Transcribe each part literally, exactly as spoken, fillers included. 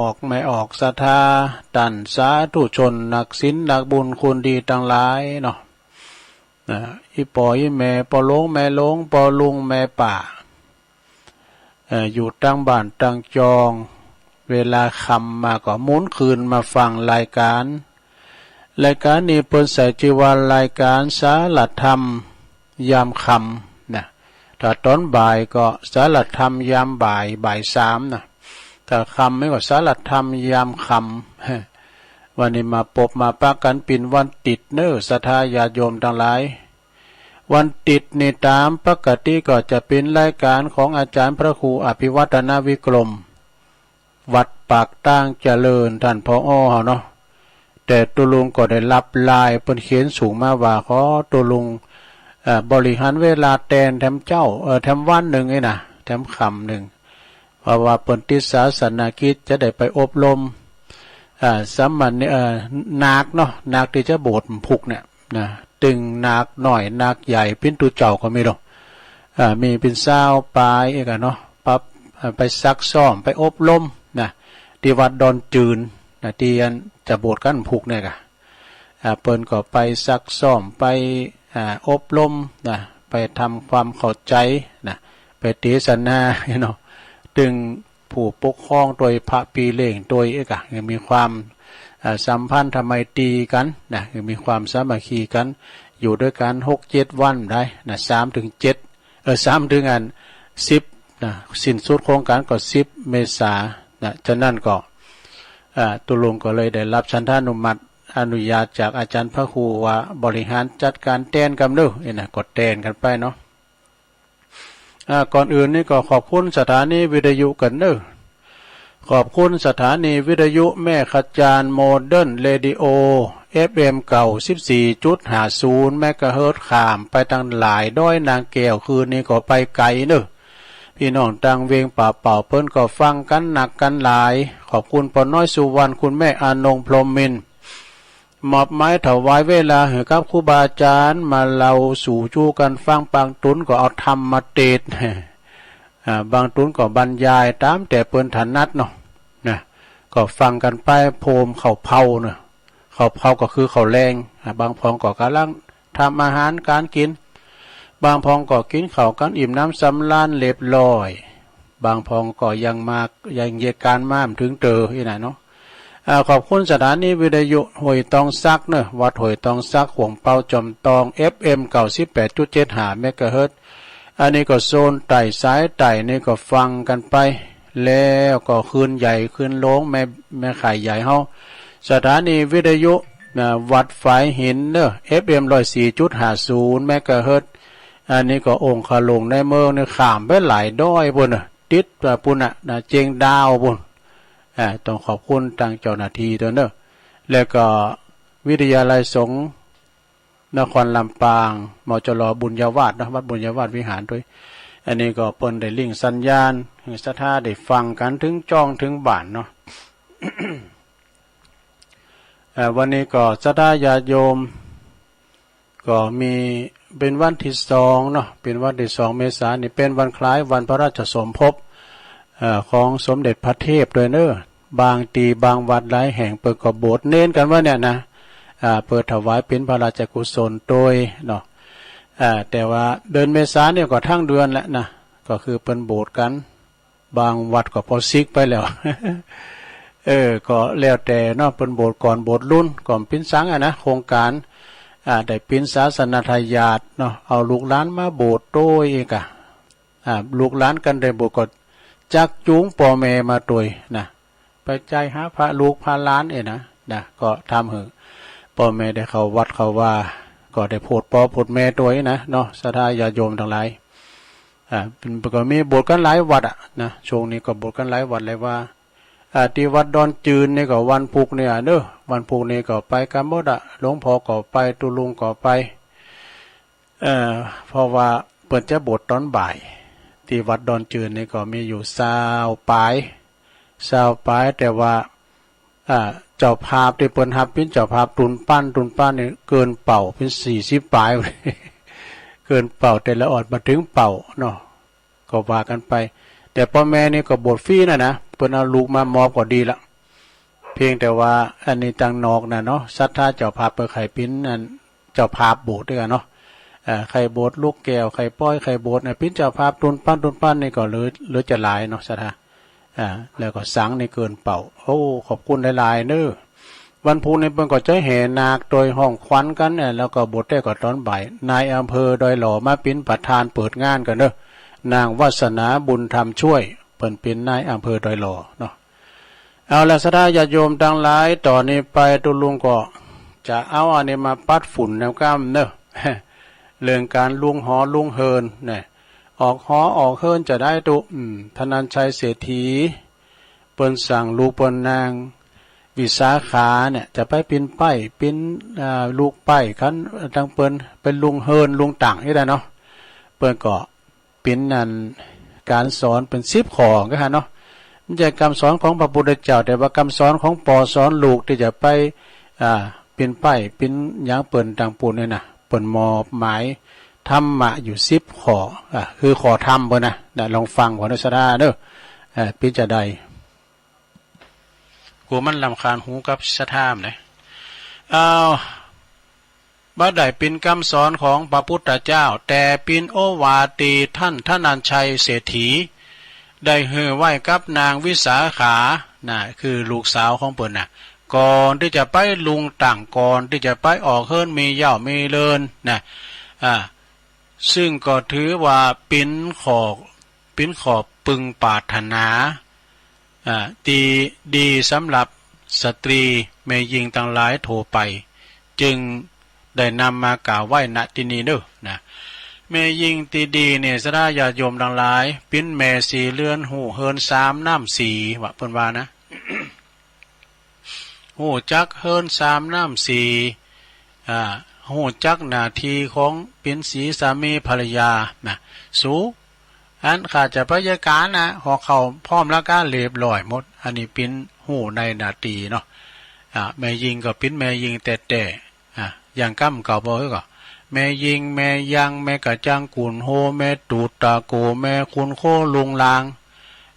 ออกแม่ออกศรัทธา ต้านสาธุชนนักศีลนักบุญคุณดีตังหลายเนาะ นะ อีพ่ออีแม่ พ่อหลวงแม่หลวง พ่อลุงแม่ป้า เอ่อ อยู่ตังบ้านตังจอง เวลาค่ำมาก็หมุนคืนมาฟังรายการ รายการนี้เปิ้นใส่ชื่อว่ารายการสารธรรมยามค่ำนะ ถ้าตอนบ่ายก็สารธรรมยามบ่าย บ่ายสามนะ ถ้าค่ำนี่ก็สารธรรมยามค่ำ วันนี้มาปบมาปะกันเป๋นวันติดเน้อ ศรัทธาญาติโยมตังหลาย วันติดนี่ตามปกติก็จะเป๋นรายการของอาจารย์พระครูอภิวัฒนวิกรม วัดปากตางเจริญ ต้าน ผอ. เฮาเนาะ แต่ตุ๊ลุงก็ได้รับไลน์เปิ้นเขียนส่งมาว่าขอตุ๊ลุง เอ่อ บริหารเวลาแตนแถมเจ๊า เอ่อ แถมวันนึ่งนี่นะ แถมค่ำนึ่ง เพราะว่าเปิ้นติดศาสนกิจจะได้ไปอบรม อ่า สามเณร เอ่อ นาคเนาะ นาคตี้จะบวชพุกเนี่ยนะ ตึงนาคน้อยนาคใหญ่เป๋นตุ๊เจ้าก็มีดอก อ่า มีเป๋นซาวปายเอกอะเนาะ ปั๊บ อ่า ไปซักซ้อมไปอบรมนะ ตี้วัดดอนจืนนะ ตี้อันจะบวชกั๋นพุกเนี่ยกะ อ่า เปิ้นก็ไปซักซ้อมไป อ่า อบรมนะ ไปทำความเข้าใจนะ ไปเตสนาเนาะ ตึงผู้ปกครองโดยพระปี้เลี้ยงโดยเอกอะ ยังมีความ อ่า สัมพันธไมตรีกั๋นนะ ยังมีความสามัคคีกั๋น อยู่ด้วยกั๋นหกเจ็ดวันได้นะ สามถึงเจ็ด เออ สามถึงอัน สิบนะ สิ้นสุดโครงการก็สิบเมษานะ ฉะนั้นก็ อ่า ตุ๊ลุงก็เลยได้รับฉันทานุมัติอนุญาตจากอาจารย์พระครูว่าบริหารจัดการแตนกำเน้อ เอ็นะ ก็แตนกั๋นไปเนาะ อ่า ก่อนอื่นนี่ก็ขอบคุณสถานีวิทยุก่อนเน้อ ขอบคุณสถานีวิทยุแม่ขจานโมเดิร์นเรดิโอ เอฟเอ็ม เก้าสิบสี่จุดห้าศูนย์เมกะเฮิรตซ์ ข้ามไปตังหลายดอยนางแก้ว คืนนี้ก็ไปไก๋เน้อ พี่น้องตังเวียงป่าเป่าเปิ้นก็ฟังกั๋นนักกั๋นหลาย ขอบคุณป้อน้อยสุวรรณ คุณแม่อานงพรหมมินทร์ มอบหมายถวายเวลาหื้อกับครูบาอาจารย์มาเล่าสู่จู๋กั๋นฟัง บางตุ๊นก็เอาธรรมมาเตสน์ อ่า บางตุ๊นก็บรรยายต๋ามแต่เปิ้นถนัดเนาะ นะ ก็ฟังกั๋นไปโฮมข้าวเผาเนาะ ข้าวเผาก็คือข้าวแลง อ่า บางพ่องก็ก่ำลังทำอาหารก๋านกิ๋น บางพ่องก็กิ๋นข้าวกั๋นอิ่มหนำสำราญเรียบร้อย บางพ่องก็ยังมา ยังเยียะก๋านมาบ่เถิงเต๋อ อี้นะเนาะ อ่า ขอบคุณสถานีวิทยุห้วยตองสักเนาะ วัดห้วยตองสัก ขวงเปาจ๋อมตอง เอฟเอ็ม เก้าสิบแปดจุดเจ็ดห้าเมกะเฮิรตซ์ อันนี้ก็โซนใต้ สายใต้นี่ก็ฟังกั๋นไป แล้วก็คลื่นใหญ่คลื่นหลวง แม่ แม่ข่ายใหญ่เฮา สถานีวิทยุ อ่า วัดฝายหินเนาะ เอฟเอ็ม ร้อยสี่จุดห้าศูนย์เมกะเฮิรตซ์ อันนี้ก็องค์ขะหลวงในเมืองนี่ข้ามไปหลายดอยปู้นเนาะ ติด อ่า ปู้นน่ะ นะ เจียงดาวปู้น อ่า ต้องขอบคุณตังเจ้าหน้าตี้ตัวยเนาะ แล้วก็วิทยาลัยสงฆ์นครลำปาง มจร บุญญาวาสเนาะ วัดบุญญาวาสวิหารตัวย อันนี้ก็เปิ้นได้ลิงก์สัญญาณหื้อศรัทธาได้ฟังกั๋นเถิงจ้องเถิงบ้านเนาะ เอ่อ วันนี้ก็ศรัทธาญาติโยม ก็มี เป๋นวันตี้สองเนาะ เป๋นวันตี้สองเมษานี่ เป๋นวันคล้ายวันพระราชสมภพ เอ่อ ของสมเด็จพระเทพตัวยเนาะ บางตี้บางวัดหลายแห่งเปิ้นก็บวชเณรกั๋นว่าเนี่ยนะ อ่า เปิ้นถวายเป๋นพระราชกุศลตัวยเนาะ อ่า แต่ว่าเดือนเมษานี่ก็ตึงเดือนแล้วนะ ก็คือเปิ้นบวชกั๋น บางวัดก็ปอสิกไปแล้ว เออ ก็แล้วแต่เนาะ เปิ้นบวชก่อนบวชหลัง ก็บ่เป๋นสังอะนะ โครงการ อ่า ได้เป๋นศาสนทายาทเนาะ เอาลูกหลานมาบวชตัวยเอกอะ อ่า ลูกหลานกั๋นได้บวชก็จักจูงป้อแม่มาตัวยนะ ไปจ่ายหาพระลูกพระหลานเอกนะ นะ ก็ทำหื้อป้อแม่ได้เข้าวัดเข้าวา ก็ได้โผดป้อโผดแม่ตัวยนะเนาะ ศรัทธาญาติโยมตังหลาย อ่า เปิ้นก็มีบวชกั๋นหลายวัดอะนะ ช่วงนี้ก็บวชกั๋นหลายวัดหลายวา อ่า ตี้วัดดอนจืนนี่ก็วันพุกเนี่ยเนาะ วันพุกนี่ก็ไปกั๋นหมดอะ หลวงพ่อก็ไป ตุ๊ลุงก็ไป เอ่อ เพราะว่าเปิ้นจะบวชต๋อนบ่าย ตี้วัดดอนจืนนี่ก็มีอยู่ซาวปาย ซาวปาย แต่ว่า อ่า เจ้าภาพตี้เปิ้นฮับเป๋นเจ้าภาพตูนปั้น ตูนปั้นนี่เกินเป้าเป๋นสี่สิบปาย เกินเป้า แต่ละอ่อนบ่เถิงเป้าเนาะ ก็ว่ากั๋นไป แต่ป้อแม่นี่ก็บวชฟรีนะนะ เปิ้นเอาลูกมามอบก็ดีละ เพียงแต่ว่าอันนี้ตังนอกนะเนาะ ศรัทธาเจ้าภาพเปิ้นใค่ปิ้นอันเจ้าภาพโบสถ์ด้วยกันเนาะ เอ่อ ใค่โบสถ์ลูกแก้ว ใค่ปอย ใค่โบสถ์เนี่ยปิ้นเจ้าภาพตูนปันตูนปันนี่ก็เหลือ เหลือจะหลายเนาะ ศรัทธา อ่า แล้วก็สังนี่เกินเป้า โอ้ ขอบคุณหลายๆ เน้อ วันพุธนี่เปิ้นก็จะแห่นาคโดยฮ้องขวัญกันเนี่ย แล้วก็โบสถ์แต๊ก็ตอนบ่าย นายอำเภอดอยหล่อมาปิ้นประธานเปิดงานกันเน้อ นางวาสนาบุญธรรมช่วย เปิ้นปิ้นนายอำเภอดอยหล่อเนาะ เอาละ ศรัทธาญาติโยมตังหลาย ต่อนี้ไปตุ๊ลุงก็จะเอาอันนี้มาปัดฝุ่นแนวก้ามเน้อ เรื่องการลุงหอลุงเฮินเนี่ย ออกหอออกเฮินจะได้ตุ๊ อืม ธนัญชัยเศรษฐี เปิ้นสั่งลูกเปิ้นนางวิสาขาเนี่ย จะไปปิ้นป้าย ปิ้น อ่า ลูกป้ายคันตังเปิ้น เปิ้นลุงเฮินลุงต่างนี่แหละเนาะ เปิ้นก็ ปิ้นอันก๋านสอนเปิ้นสิบข้อก็หั้นเนาะ มันจะกำสอนของพระพุทธเจ้า แต่ว่ากำสอนของป้อสอนลูกตี้จะไป อ่า ปิ้นป้าย ปิ้นหยังเปิ้นต่างปูนนี่นะ เปิ้นมอบหมายธรรมะอยู่สิบข้อ อ่า คือข้อธรรมเปิ้นนะ นะ ลองฟังก่อนเน้อ ศรัทธาเน้อ อ่า ปิ้นจะได้ กลัวมันรำคาญหูกับศรัทธาแหมนะ อ้าว บ่ได้ปิ้นกำสอนของพระพุทธเจ้า แต่ปิ้นโอวาทตี้ท่านธนัญชัยเศรษฐี ได้หื้อไว้กับนางวิสาขา นะ คือลูกสาวของเปิ้นนะ ก่อนตี้จะไปลุงต่าง ก่อนตี้จะไปออกเฮินมีเหย้ามีเฮินนะ อ่า ซึ่งก็ถือว่าปิ้นข้อ ปิ้นข้อปึงปรารถนา อ่า ตี้ดีสำหรับสตรีแม่ญิงตังหลายทั่วไป จึงได้นำมากล่าวไว้ ณ ตี้นี้เน้อ นะ แม่ญิงตี้ดีเนี่ย ศรัทธาญาติโยมตังหลาย ปิ้นแม่สี่เรือน ฮู้เฮินสามน้ำสี่ ว่าเปิ้นว่านะ ฮู้จักเฮินสามน้ำสี่ อ่า ฮู้จักหน้าตี้ของปิ้นสีสามีภรรยานะ สู อันข้าจะไปจัดก๋านนะ หอกเข้าพร้อมแล้วก็เรียบร้อยหมด อันนี้ปิ้นฮู้ในหน้าตี้เนาะ อ่า แม่ญิงก็ปิ้นแม่ญิงแต๊ๆ อ่า อย่างกำเก่าบ่า เฮ้ย ก็ แม่ญิง แม่ยัง แม่กระจังกุ่นโฮ แม่ตูดตาโก แม่คุณโคลุงลาง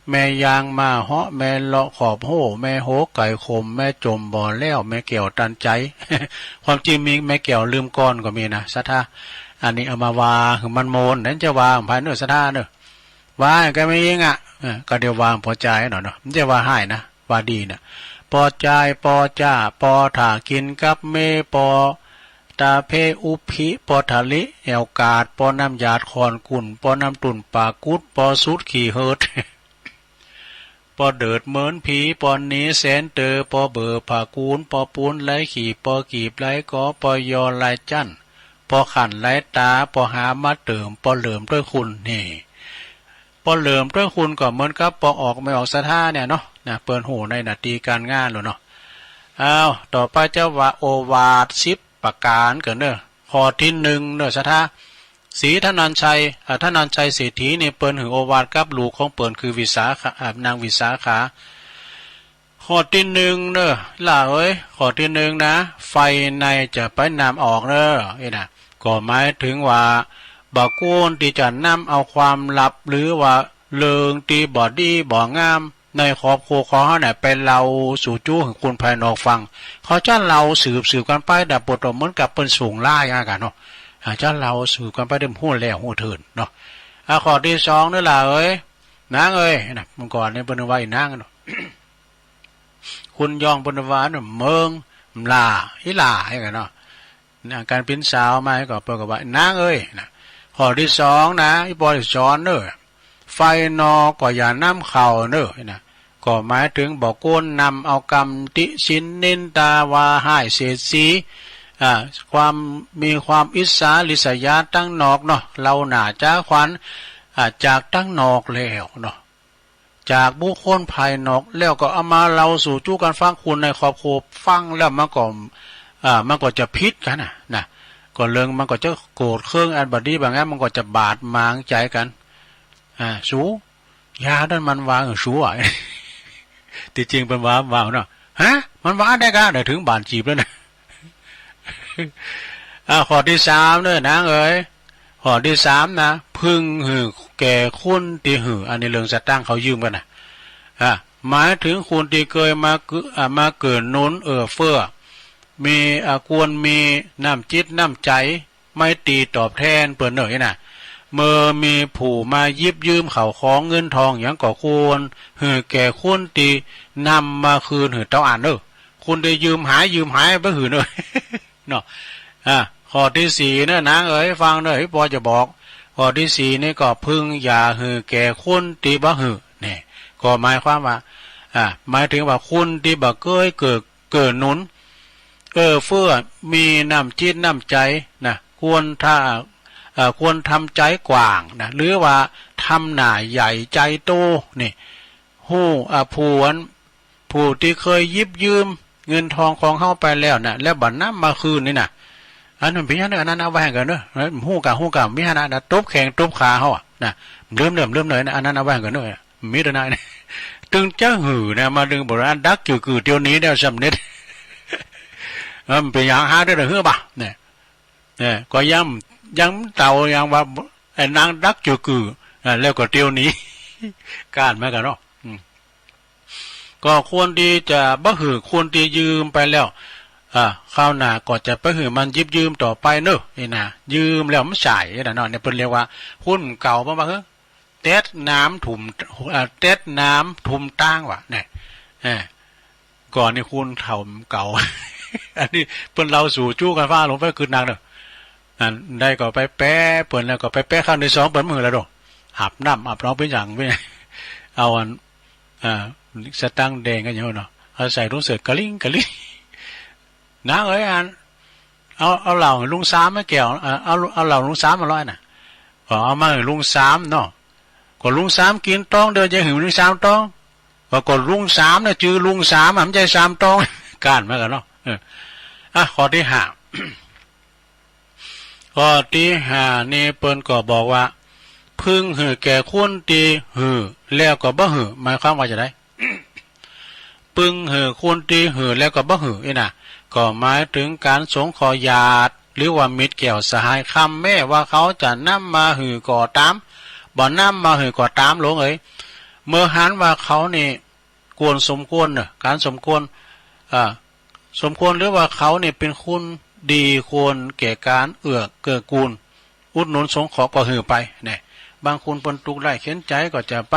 แม่ยางมาเหาะ แม่เลาะขอบโฮ่ แม่โหไก่ขม แม่จมบ่อแล้ว แม่แก้วตันใจ ความจริงมีแม่แก้วลืมก่อนก็มีนะ ศรัทธา อันนี้เอามาว่าหื้อมันโมน นั้นจะว่าภายเน้อ ศรัทธาเน้อ ว่าก็แม่ญิงอ่ะ เออ ก็เดี๋ยวว่าปอจายหน่อยเนาะ มันจะว่าฮ้ายนะ ว่าดีนะ ปอจาย ปอจ้า ปอถ่ากินกับเม ปอตาเพอุพิ ปอทะลิแอวกาด ปอน้ำหยาดขอนกุ่น ปอน้ำตุ่นปากกุด ปอสุดขี้เหิด ปอเดิดเหมินผี ปอหนีแสนเตอ ปอเบอผ่ากูน ปอปูนไหลขีบ ปอกีบไหลกอ ปอยอไหลจั่น ปอขั่นไหลตา ปอหามาเติม ปอเหลิมด้วยคุณ นี่ ปอเหลิมด้วยคุณก็เหมือนกับปอออกไม่ออก ศรัทธาเนี่ยเนาะ นะ เปิ้นฮู้ในหน้าตี้ก๋านงานแล้วเนาะ อ้าว ต่อไปจะว่าโอวาทสิบประก๋านกันเน้อ ข้อตี้หนึ่งเน้อ ศรัทธา สีธนัญชัย อ่า ธนัญชัยเศรษฐีนี่เปิ้นหื้อโอวาทกับลูกของเปิ้นคือวิสาขา อ่า นางวิสาขา ข้อตี้หนึ่งเน้อ หล้าเอ้ย ข้อตี้หนึ่งนะ ไฟในจะไปนำออกเน้อ นี่นะ ก็หมายถึงว่า บ่าควรตี้จะนำเอาความลับ หรือว่าเรื่องตี้บ่ดีบ่งาม ในครอบครัวของเฮาเนี่ย ไปเล่าสู่จู้หื้อคนภายนอกฟัง เขาจะเล่าสืบสืบกันไป แต่ปวดเหมือนกับเปิ้นส่งไลน์อะกันเนาะ อาจจะเล่าสืบกันไป ได้ฮู้แล้วฮู้เถิงเนาะ อ่ะ ข้อตี้สองเน้อ หล้าเอ้ย นางเอ้ย นะ เมื่อก่อนนี่เปิ้นว่าอีนางเนาะ คนย่องเปิ้นว่าเนาะ เมิง หล้า อีหล้า อย่างเงี้ยเนาะ นะ ก๋านปิ้นสาวมาก็เปิ้นก็ว่า นางเอ้ย นะ ข้อตี้สองนะ อีปอตี้สอนเน้อ ไฟนอกก็อย่านำเข้าเน้อ นะ ก็หมายถึงบ่ควรนำเอากำติฉินนินตาว่าฮ้ายเสียดสี อ่า ความ มีความอิจฉาริษยาตังนอกเนาะ เล่าหน้าจ๋าขวัญ อ่า จากตังนอกแล้วเนาะ จากบุคคลภายนอก แล้วก็เอามาเล่าสู่จู้กันฟัง คนในครอบครัวฟังแล้วมันก็ อ่า มันก็จะผิดกันนะ นะ ก็เรื่องมันก็จะโกรธเคืองอันบ่ดีบ่งาม มันก็จะบาดหมางใจกัน อ่า สู ยานั้นมันว่า เออ สูอะ ตี้จริงเปิ้นว่า ว่าเนาะ ฮะ มันว่าได้กะ ได้เถิงบ้านจีบแล้วนะ อ่า ข้อตี้สามเน้อ นางเอ้ย ข้อตี้สามนะ พึงหื้อแก่คนตี้หื้อ อันนี้เรื่องสตางค์เขายืมกันนะ อ่า หมายถึงคนที่เคยมาเกื้อ อ่า มาเกื้อหนุนเอื้อเฟื้อ มี อ่า ควรมีน้ำจิตน้ำใจ ไมตรีตอบแทนเปิ้นเนอะ นี่นะ เมื่อมีผู้มาหยิบยืมข้าวของเงินทองหยังก็ควรหื้อแก่คนที่นำมาคืนหื้อเต้าอั้นเนอะ คนที่ยืมหาย ยืมหายบ่หื้อเนอะ เนาะ อ่า ข้อที่สี่เนอะ นางเอ๋ย ฟังเนอะ พี่ปอจะบอก ข้อที่สี่นี่ก็พึงอย่าหื้อแก่คนที่บ่หื้อ นี่ ก็หมายความว่า อ่า หมายถึงว่าคนที่บ่เคยเกื้อ เกื้อหนุน เอื้อเฟื้อ มีน้ำจิตน้ำใจนะ ควรถ้า เอ่อ ควรทำใจกว้างนะ หรือว่าทำหน้าใหญ่ใจโต นี่ ฮู้ อ่า ผู้อัน ผู้ที่เคยหยิบยืมเงินทองของเฮาไปแล้วนะ แล้วบ่นำมาคืนนี่นะ อันนั้นเป็นหยังเนอะ อันนั้นเอาไว้ให้กันเนอะ ฮู้กะ ฮู้กะ มีหั้นนะ ตบแข้งตบขาเฮาอะนะ เริ่ม เริ่ม เริ่มเลยนะ อันนั้นเอาไว้ให้กันเนอะ มีแต่นายนะ ตึงจะหื้อนะ มาดึงบอกว่าดักจื้อกือเตียวนี้แล้วสำเร็จ เออ มันเป็นอย่างหาได้หรือเปล่าเนี่ย เนี่ย ก็ยัง ยังเต่ายังว่า ไอ้นางดักจื้อกือ อ่า แล้วก็เตียวนี้ ก้านมากันเนาะ อืม ก็ควรที่จะบ่หื้อคนที่ยืมไปแล้ว อ่า คราวหน้าก็จะบ่หื้อมันหยิบยืมต่อไปเนอะ นี่นะ ยืมแล้วมันใช้นะเนาะ เนี่ยเปิ้นเรียกว่า คนเก่า เปิ้นว่า เฮ้อ เต็ดน้ำถุ่ม อ่า เต็ดน้ำถุ่มตางว่ะ เนี่ย เออ ก่อนนี่คนเฒ่าเก่า อันนี้เปิ้นเล่าสู่จู้กันฟัง ลงไปกึ๊ดหนักเนอะ อันใดก็ไปแปะเปิ้น แล้วก็ไปแปะครั้งที่สองเปิ้นบ่หื้อแล้วเนาะ อาบน้ำอาบหนองเป็นอย่าง เป็นอย่าง เอาอัน อ่า สตังค์แดงกันอย่างเนาะ เอาใส่ถุงเสื้อกะลิงกะลิง นางเอ๋ย อัน เอา เอาเหล้าให้ลุงสามมาแก้ว เอ่อ เอา เอาเหล้าลุงสามมาร้อยน่ะ ก็เอามาให้ลุงสามเนาะ ก็ลุงสามกินต้องเดียวจะหื้อลุงสามต้อง ก็ ก็ลุงสามน่ะจื้อลุงสามอะ บ่ใช่สามต้อง ก้านมากันเนาะ เออ อ่ะ ข้อที่ห้า ข้อที่ห้านี่เปิ้นก็บอกว่า พึงหื้อแก่คนที่หื้อแล้วก็บ่หื้อ หมายความว่าจะได พึงหื้อคนที่หื้อแล้วก็บ่หื้อ นี่นะ ก็หมายถึงการสงเคราะห์ญาติ หรือว่ามิตรแก้วสหายคำ แม้ว่าเขาจะนำมาหื้อก็ตาม บ่นำมาหื้อก็ตาม หลวงเอ๋ย เมื่อหันว่าเขานี่ควรสมควรเนอะ การสมควร อ่า สมควร หรือว่าเขานี่เป็นคนดีควรแก่การเอื้อเกื้อกูล อุดหนุนสงเคราะห์ก็หื้อไป เนี่ย บางคนเปิ้นทุกข์ไร้เข็ญใจก็จะไป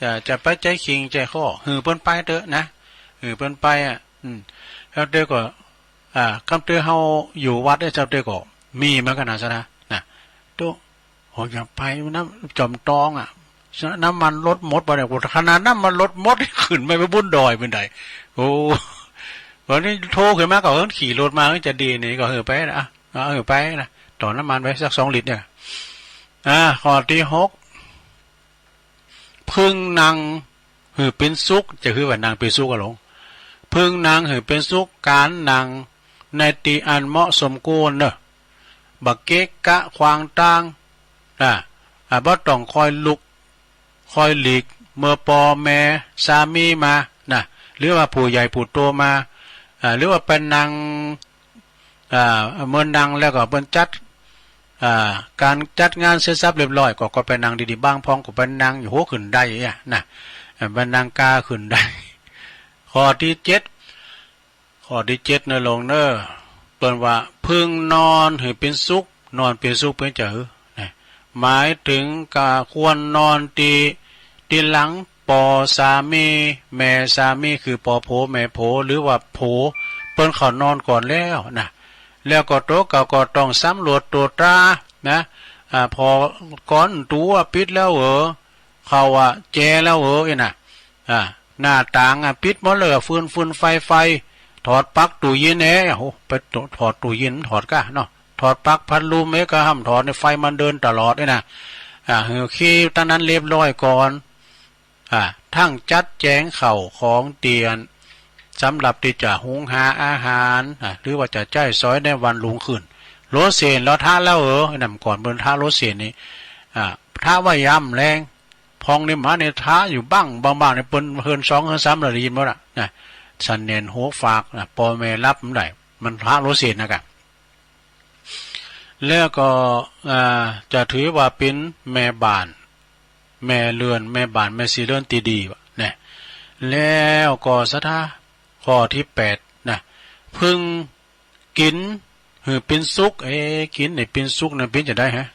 เอ่อ จะไปใจขิงใจข้อ หื้อเปิ้นไปเต๊อะนะ หื้อเปิ้นไปอะ อืม แล้วเต๊อะก็ อ่า คำเต๊อะเฮาอยู่วัดเนี่ย เจ้าเต๊อะก็มีเหมือนกันนะ ซะนะ นะ ตุ๊ โอ้ย อย่าไปนะ จอมตองอะ น้ำมันรถหมดไปเนี่ย โอ้ ขนาดน้ำมันรถหมด ขึ้นไปบนดอยเป็นได โอ้ วันนี้โทรขึ้นมาก็ เออ ขี่รถมา จะดีนี่ ก็หื้อไปนะ อ่ะ เอาหื้อไปนะ ต่อน้ำมันไปสักสองลิตรเนี่ย อ่า ข้อที่หก พึงนั่งหื้อเป็นสุข จะหื้อว่านั่งเป็นสุขอะหลวง พึงนั่งหื้อเป็นสุข การนั่งในที่อันเหมาะสมควรเนอะ บ่เกะกะขวางตาง อ่า อ่า บ่ต้องคอยลุก คอยหลีก เมื่อป้อแม่สามีมานะ หรือว่าผู้ใหญ่ผู้โตมา อ่า หรือว่าไปนั่ง อ่า เมื่อนั่งแล้วก็เปิ้นจัด อ่า การจัดงานเสร็จสับเรียบร้อย ก็ ก็ไปนั่งดีๆ บางพ่องก็ไปนั่งอยู่หัวขึ้นไดอะนะ อ่า ไปนั่งกาขึ้นได ข้อที่เจ็ด ข้อที่เจ็ดเนอะหลวงเนอะ เปิ้นว่า พึงนอนหื้อเป็นสุข นอนเป็นสุขเปิ้นจะหื้อ นะ หมายถึงกะควรนอนที่ ที่หลังป้อสามี แม่สามี คือป้อผัวแม่ผัว หรือว่าผัว เปิ้นเข้านอนก่อนแล้วนะ แล้วก็ตั๋วเก่าก็ต้องสำรวจตรวจตรานะ อ่า ผ่อก๊อนตั๋วปิดแล้วเหรอ เข้าอะแจแล้วเหรอ อี้นะ อ่า หน้าต่างอะปิดหมดเลยอะ ฟืนฟืนไฟไฟ ถอดปลั๊กตู้เย็นแหน่ โอ้ ไปถอดตู้เย็น ถอดก้าเนาะ ถอดปลั๊กพัดลมเอ๊ะ ก็ห้ามถอด ในไฟมันเดินตลอดเนี่ยนะ อ่า หื้อเคลียร์ตรงนั้นเรียบร้อยก่อน อ่า ทั้งจัดแจงข้าวของเตียน สำหรับที่จะหุงหาอาหาร อ่า หรือว่าจะใจ๊สอยในวันรุ่งขึ้น โลเซน ลอทะแล้วเหรอ ไอ้นำก่อนเปิ้นทะโลเซนนี่ อ่า ทะไว้ยามแลง พ่องนี่หมาเนี่ยทะอยู่บั้ง บางบ้านเนี่ยเปิ้นเฮือนสองเฮือนสามแล้วได้ยินหมดอะนะ สั่นแหน่นหูฝากนะ ป้อแม่หลับบ่ได้ มันทะโลเซนนะกะ แล้วก็ อ่า จะถือว่าเป็นแม่บ้าน แม่เรือน แม่บ้าน แม่สีเรือนตี้ดีวะเนี่ย แล้วก็ศรัทธา ข้อตี้แปดนะ พึงกิ๋นหื้อเป๋นสุข เอ๊ะ กิ๋นหื้อเป๋นสุขนะ เป๋นจะใดฮะ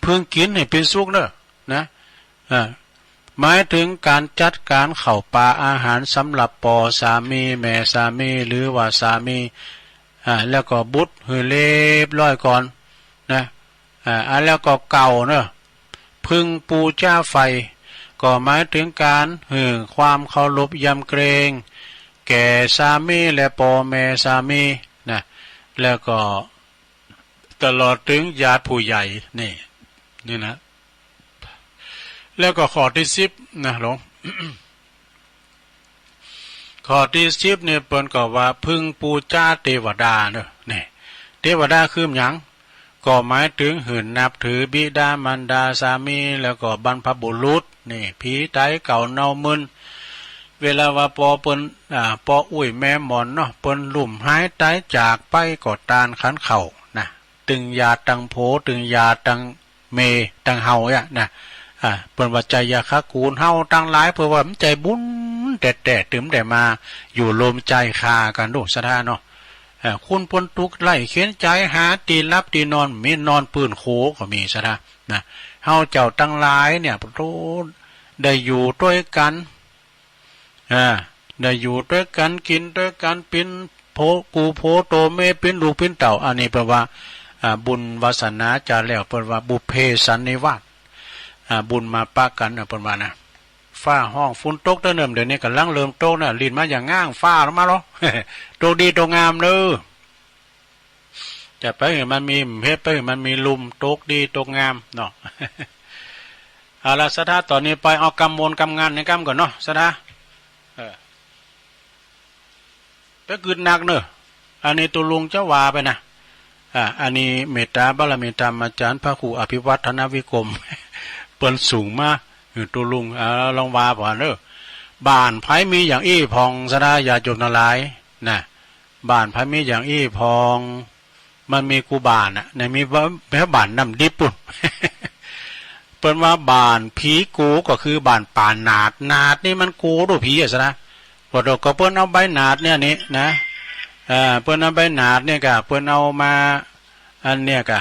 พึงกิ๋นหื้อเป๋นสุขเนอะ นะ อ่า หมายถึงก๋านจัดก๋านข้าวป๋าอาหารสำหรับปอสามี แม่สามี หรือว่าสามี อ่า แล้วก็บุตรหื้อเรียบร้อยก่อน นะ อ่า อันแล้วก็เก้าเนอะ พึงปู๋จาใฝ่ ก็หมายถึงก๋านหื้อความเคารพยำเกรง แก่สามีและปอแม่สามี นะ แล้วก็ตลอดถึงญาติผู้ใหญ่ นี่ นี่นะ แล้วก็ข้อตี้สิบนะหลวง ข้อตี้สิบนี่เปิ้นก็ว่าพึงปู๋จาเตวดาเนอะ นี่ เตวดาคือหยัง ก็หมายถึงหื้อนับถือบิดามารดาสามี แล้วก็บรรพบุรุษ นี่ ผีต๋ายเก่าเน่ามึน เวลาว่าปอเปิ้น อ่า ปออุ๊ยแม่หมอนเนาะ เปิ้นลุ่มหายต๋ายจากไปก็ตานขันข้าวนะ ตึงญาติตังผัว ตึงญาติตัง เมย์ตังเฮาเนี่ยนะ อ่า เปิ้นว่าไจยะคะกูลเฮาตังหลาย เปิ้นว่ามันใจ๋บุญแต๊ๆ ตึงได้มาอยู่ร่วมใจ๋คากั๋นโดศรัทธาเนาะ อ่า คนเปิ้นตุ๊กข์ไร้เข็ญใจ๋ หาตี้หลับตี้นอน มีนอนปื้นโขก็มีศรัทธานะ เฮาเจ้าตังหลายเนี่ย โธ่ ได้อยู่ตวยกั๋น อ่า ได้อยู่ตวยกั๋น กิ๋นตวยกั๋น เป๋นผัว กู่ผัวโตเมีย เป๋นลูกเป๋นเต้า อันนี้เปิ้นว่า อ่า บุญวาสนาจาแล้ว เปิ้นว่าบุพเพสันนิวาส อ่า บุญมาปะกั๋นนะ เปิ้นว่านะ ฟ้าฮ้องฝนตกเต๊อะเนิ่ม เดี๋ยวนี้ก่ำลังเริ่มตกนะ ลิ้นมาอย่างง้างฟ้าลงมาลอ ตกดีตกงามเนอะ จะไปหื้อมันมี เฮ็ดไปหื้อมันมีลุ่ม ตกดีตกงามเนาะ เอาละศรัทธา ต๋อนนี้ไปเอากำมนต์กำงานในกำก่อนเนาะศรัทธา เออ ไปกึ๊ดหนักเนอะ อันนี้ตุ๊ลุงจะว่าไปนะ อ่า อันนี้เมตตาบารมีธรรมอาจ๋ารย์พระครูอภิวัฒนวิกรม เปิ้นสูงมา เออ ตุ๊ลุง อ่า ลองว่าผ่านเนอะ บ้านไผมีอย่างอี้ผ่องศรัทธาญาติโยมตังหลาย นะ บ้านไผมีอย่างอี้ผ่อง มันมีกู้บ้านน่ะ ในมีบ้าน แถวบ้านน้ำดิบปู้น เปิ้นว่าบ้านผีโกก็คือบ้านป่าหนาด หนาดนี่มันโกโดผีอะศรัทธา ว่าดอกก็เปิ้นเอาใบหนาดเนี่ยนี่นะ เอ่อ เปิ้นเอาใบหนาดเนี่ยกะ เปิ้นเอามา อันเนี่ยกะ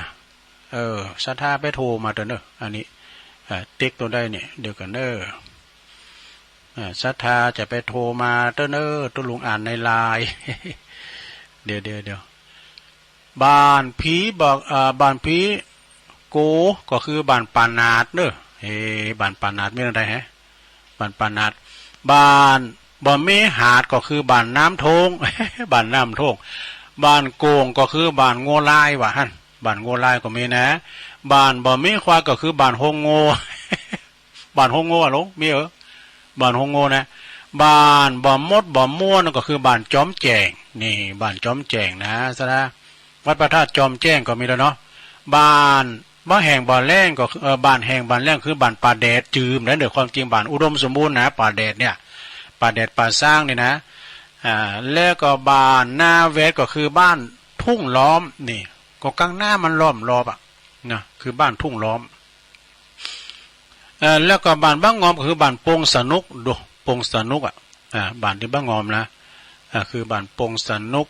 เออ ศรัทธาไปโทรมาเต๊อะเนอะ อันนี้ เอ่อ ติ๊กโตได้เนี่ย เดี๋ยวก่อนเนอะ เอ่อ ศรัทธาจะไปโทรมาเต๊อะเนอะ ตุ๊ลุงอ่านในไลน์ เดี๋ยว เดี๋ยว เดี๋ยว บ้านผีบอก เอ่อ บ้านผีโกก็คือบ้านป่าหนาดเนอะ เอ๊ะ บ้านป่าหนาดมีแนวใดแฮะ บ้านป่าหนาด บ้านบ่มีหาดก็คือบ้านน้ำโท้ง บ้านน้ำโท้ง บ้านโก่งก็คือบ้านงัวลายว่าหั่น บ้านงัวลายก็มีนะ บ้านบ่มีควายก็คือบ้านโฮงงัว บ้านโฮงงัวหลวง มีเออ บ้านโฮงงัวนะ บ้านบ่มดบ่ม่วนก็คือบ้านจอมแจ้ง นี่ บ้านจอมแจ้งนะศรัทธา วัดพระธาตุจอมแจ้งก็มีแล้วเนาะ บ้าน บ้านแห้งบ้านแล้งก็คือ เอ่อ บ้านแห้งบ้านแล้งคือบ้านป่าแดด จืมได้เด้อ ความจริงบ้านอุดมสมบูรณ์นะ ป่าแดดเนี่ย ป่าแดดป่าซางนี่นะ อ่า แล้วก็บ้านนาแวดก็คือบ้านทุ่งล้อม นี่ ก็กลางนามันล้อมรอบอะ นะ คือบ้านทุ่งล้อม เอ่อ แล้วก็บ้านบ้างงอมก็คือบ้านปงสนุก ดู ปงสนุกอะ อ่า บ้านตี้บ้างงอมนะ อ่า คือบ้านปงสนุก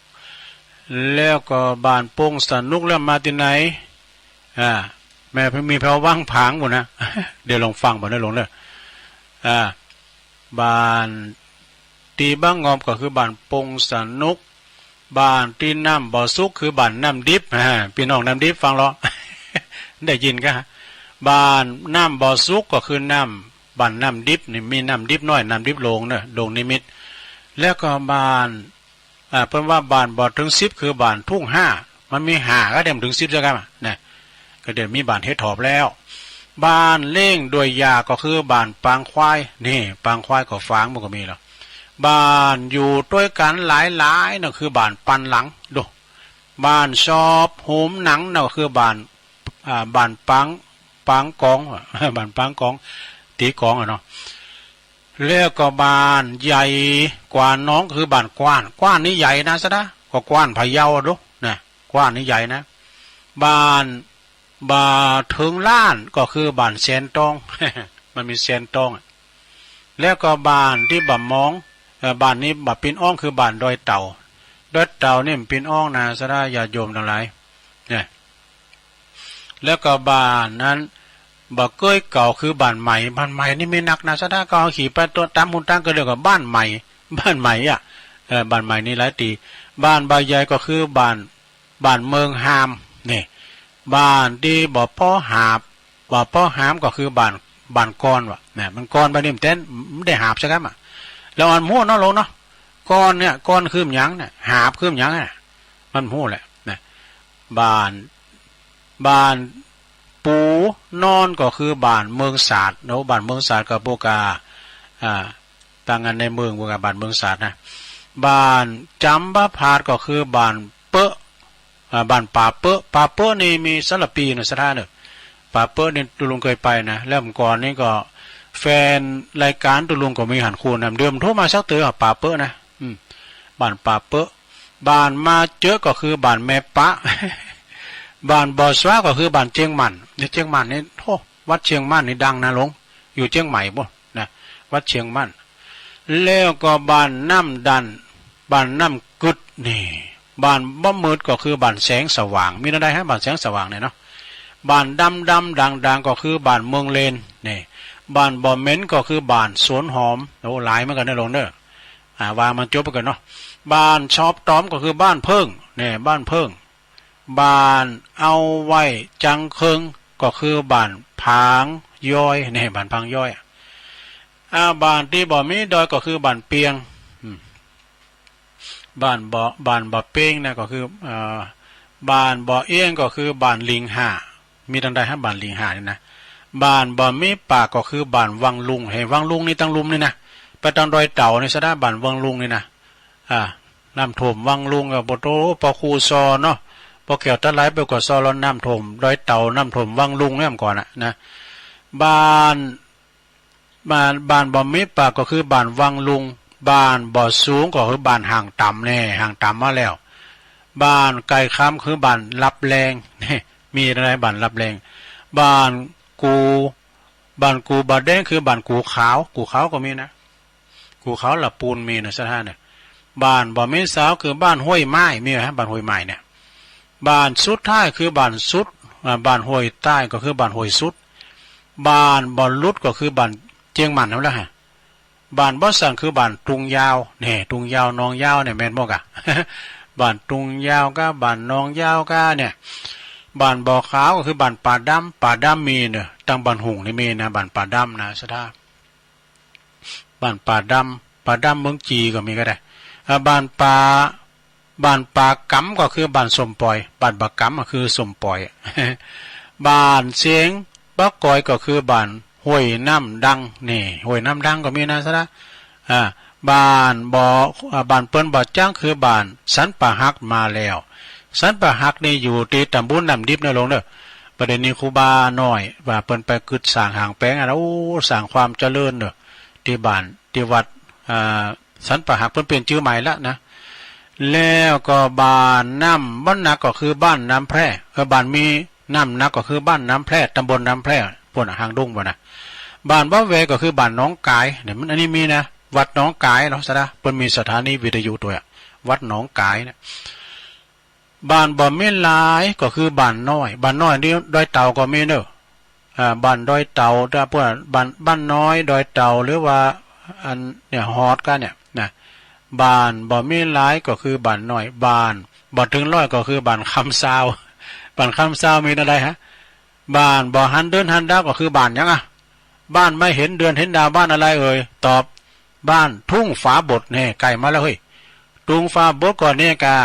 แล้วก็บ้านปงสนุกแล้วมาตี้ไหน อ่า แม่มีแผววังผางปู้นนะ เดี๋ยวลองฟังบ่อนนะหลวงเด้อ อ่า บ้านตี้บ้างงอมก็คือบ้านปงสนุก บ้านตี้น้ำบ่สุกคือบ้านน้ำดิบ อ่า ปี้น้องน้ำดิบฟังเลาะ ได้ยินกะ บ้านน้ำบ่สุกก็คือน้ำ บ้านน้ำดิบนี่มีน้ำดิบน้อย น้ำดิบหลวงเนอะ หลวงนิมิต แล้วก็บ้าน อ่า เปิ้นว่าบ้านบ่เถิงสิบคือบ้านทุ่งห้า มันมีห้าก็เต็มเถิงสิบเสียกำอะ นะ ก็เดี๋ยวมีบ้านเฮ็ดถอบแล้ว บ้านเล้งด้วยหญ้าก็คือบ้านปางควาย นี่ ปางควายก็ฟางมันก็มีแล้ว บ้านอยู่ตวยกั๋นหลายๆ นั่นคือบ้านปันหลัง ดู บ้านชอบโหมหนังนั่นก็คือบ้าน อ่า บ้านปาง ปางกอง บ้านปางกอง ตี๋กองอะเนาะ แล้วก็บ้านใหญ่กว่าน้องคือบ้านกว้าน กว้านนี่ใหญ่นะศรัทธา ก็กว้านพะเยาอะดู นะ กว้านนี่ใหญ่นะ บ้าน บ่าเถิงล้านก็คือบ้านแสนตอง มันมีแสนตองอะ แล้วก็บ้านตี้บ่มอง เอ่อ บ้านนี้บ่ปิ้นอ้องคือบ้านดอยเต่า ดอยเต่านี่มันปิ้นอ้องนะ ศรัทธาญาติโยมตังหลาย เนี่ย แล้วก็บ้านนั้น บ่เกยเก่าคือบ้านใหม่ บ้านใหม่นี่มีนักนะ ศรัทธา ก็เอาขี่ไปตัวตามหนตางก็เรียกว่าบ้านใหม่ บ้านใหม่อะ เอ่อ บ้านใหม่นี่หลายตี้ บ้านบ่าใหญ่ก็คือบ้าน บ้านเมืองฮาม นี่ บ้านตี้บ่ปอหาบ บ่ปอหามก็คือบ้าน บ้านกอนวะ นะ มันกอนบ้านนี้มันแต๊น มันได้หาบใช่ไหมอะ แล้วอันหมู่เนาะโลงเนาะ กอนเนี่ย กอนคือหยังเนี่ย หาบคือหยังเนี่ย มันหมู่แหละ นะ บ้าน บ้านปูนอนก็คือบ้านเมืองสาดเนาะ บ้านเมืองสาดก็พวกกา อ่า ต่างกันในเมืองพวกกาบ้านเมืองสาดนะ บ้านจำปาผาดก็คือบ้านเปอะ อ่า บ้านป่าเปอะ ป่าเปอะนี่มีสารปีนะ ศรัทธาเนอะ ป่าเปอะนี่ตุลุงเคยไปนะ แล้วเมื่อก่อนนี่ก็แฟนรายการตุลุงก็มีหันคูณนะ เดิมโทรมาสักเตือป่าเปอะนะ อืม บ้านป่าเปอะ บ้านมาเจอะก็คือบ้านแม่ปะ บ้านบ่อสวาก็คือบ้านเชียงมัน ในเชียงมันนี่ โอ้ วัดเชียงมันนี่ดังนะโลง อยู่เชียงใหม่บ่นะ วัดเชียงมัน แล้วก็บ้านน้ำดัน บ้านน้ำกึดนี่ บ้านบ่มืดก็คือบ้านแสงสว่าง มีแนวใดฮะ บ้านแสงสว่างเนี่ยเนาะ บ้านดำดำด่างด่างก็คือบ้านเมืองเลน นี่ บ้านบ่เหม็นก็คือบ้านสวนหอม โอ้ หลายเหมือนกันนะโลงเนอะ อ่า ว่ามันจบไปก่อนเนาะ บ้านชอบตอมก็คือบ้านเพิ่ง นี่ บ้านเพิ่ง บ้านเอาไว้จังเคิงก็คือบ้านผางย้อย นี่ บ้านผางย้อย อ่า บ้านตี้บ่มีดอยก็คือบ้านเปียง อืม บ้านบ่ บ้านบ่เปียงนะก็คือ เอ่อ บ้านบ่เอี้ยงก็คือบ้านลิงห้า มีตังใดฮะ บ้านลิงห้านี่นะ บ้านบ่มีปากก็คือบ้านวังลุง เฮ้ย วังลุงนี่ตังลุ่มนี่นะ ไปตังดอยเต่านี่ซะนะ บ้านวังลุงนี่นะ อ่า น้ำท่วมวังลุงก็บ่โต ปอคูซอเนาะ ปอแก้วตะไหลไปก็ซอแล้วน้ำท่วมดอยเต่า น้ำท่วมวังลุงเนี่ยเมื่อก่อนน่ะนะ บ้าน บ้าน บ้านบ่มีปากก็คือบ้านวังลุง บ้านบ่สูงก็คือบ้านห่างต่ำแน่ ห่างต่ำมาแล้ว บ้านไก่คำคือบ้านลับแลง มีอะไรบ้านลับแลง บ้านกู บ้านกูบ่แดงคือบ้านกูขาว กูขาวก็มีนะ กูขาวละปูนมีนะ ศรัทธาเนี่ย บ้านบ่มีสาวคือบ้านห้วยไม้ มีไหมฮะ บ้านห้วยไม้เนี่ย บ้านสุดท้ายคือบ้านสุด อ่า บ้านห้วยใต้ก็คือบ้านห้วยสุด บ้านบ่หลุดก็คือบ้านเจียงมันนั่นแหละฮะ บ้านบ่สั่นคือบ้านตุงยาว เนี่ย ตุงยาว หนองยาวเนี่ย แม่นบ่กะ บ้านตุงยาวกะ บ้านหนองยาวกะเนี่ย บ้านบ่ขาวก็คือบ้านป่าดำ ป่าดำมีเนอะ ตังบ้านหุ่งนี่มีนะ บ้านป่าดำนะ ศรัทธา บ้านป่าดำ ป่าดำเมืองจีก็มีก็ได้ อ่า บ้านป่า บ้านป่ากำก็คือบ้านส้มปล่อย บ้านป่ากำก็คือส้มปล่อย บ้านเสียงปะกอยก็คือบ้านห้วยน้ำดัง นี่ ห้วยน้ำดังก็มีนะ ศรัทธา อ่า บ้านบ่อ อ่า บ้านเปิ้นบ่อจั้งคือบ้านสันป่าหักมาแล้ว สันป่าหักนี่อยู่ตี้ตำบลน้ำดิบนะโลงเนอะ ประเดี๋ยวนี้ครูบาน้อยว่าเปิ้นไปกึ๊ดสร้างห้างแปลงอะนะ โอ้ สร้างความเจริญเนอะ ตี้บ้านตี้วัด อ่า สันป่าหักเปิ้นเปลี่ยนจื้อใหม่ละนะ แล้วก็บ้านน้ำบ่หนักก็คือบ้านน้ำแพร่ เออ บ้านมีน้ำหนักก็คือบ้านน้ำแพร่ ตำบลน้ำแพร่ ปู้นอะ หางดงปู้นนะ บ้านบ่แวก็คือบ้านหนองกาย เนี่ย มันอันนี้มีนะ วัดหนองกายเนาะ ศรัทธา เปิ้นมีสถานีวิทยุตัวอะ วัดหนองกายเนี่ย บ้านบ่มีหลายก็คือบ้านน้อย บ้านน้อยนี่ดอยเต่าก็มีเนอะ อ่า บ้านดอยเต่า ถ้าพวกบ้าน บ้านน้อยดอยเต่า หรือว่าอันเนี่ย ฮอดกันเนี่ยนะ บ้านบ่มีหลายก็คือบ้านน้อย บ้านบ่ถึงร้อยก็คือบ้านคำซาว บ้านคำซาวมีแนวใดฮะ บ้านบ่หันเดือนหันดาวก็คือบ้านหยังอะ บ้านไม่เห็นเดือนเห็นดาว บ้านอะไรเอ่ย ตอบ บ้านทุ่งฝาบด แน่ ใกล้มาแล้วเฮ้ย ทุ่งฝาบดก็เนี่ยกา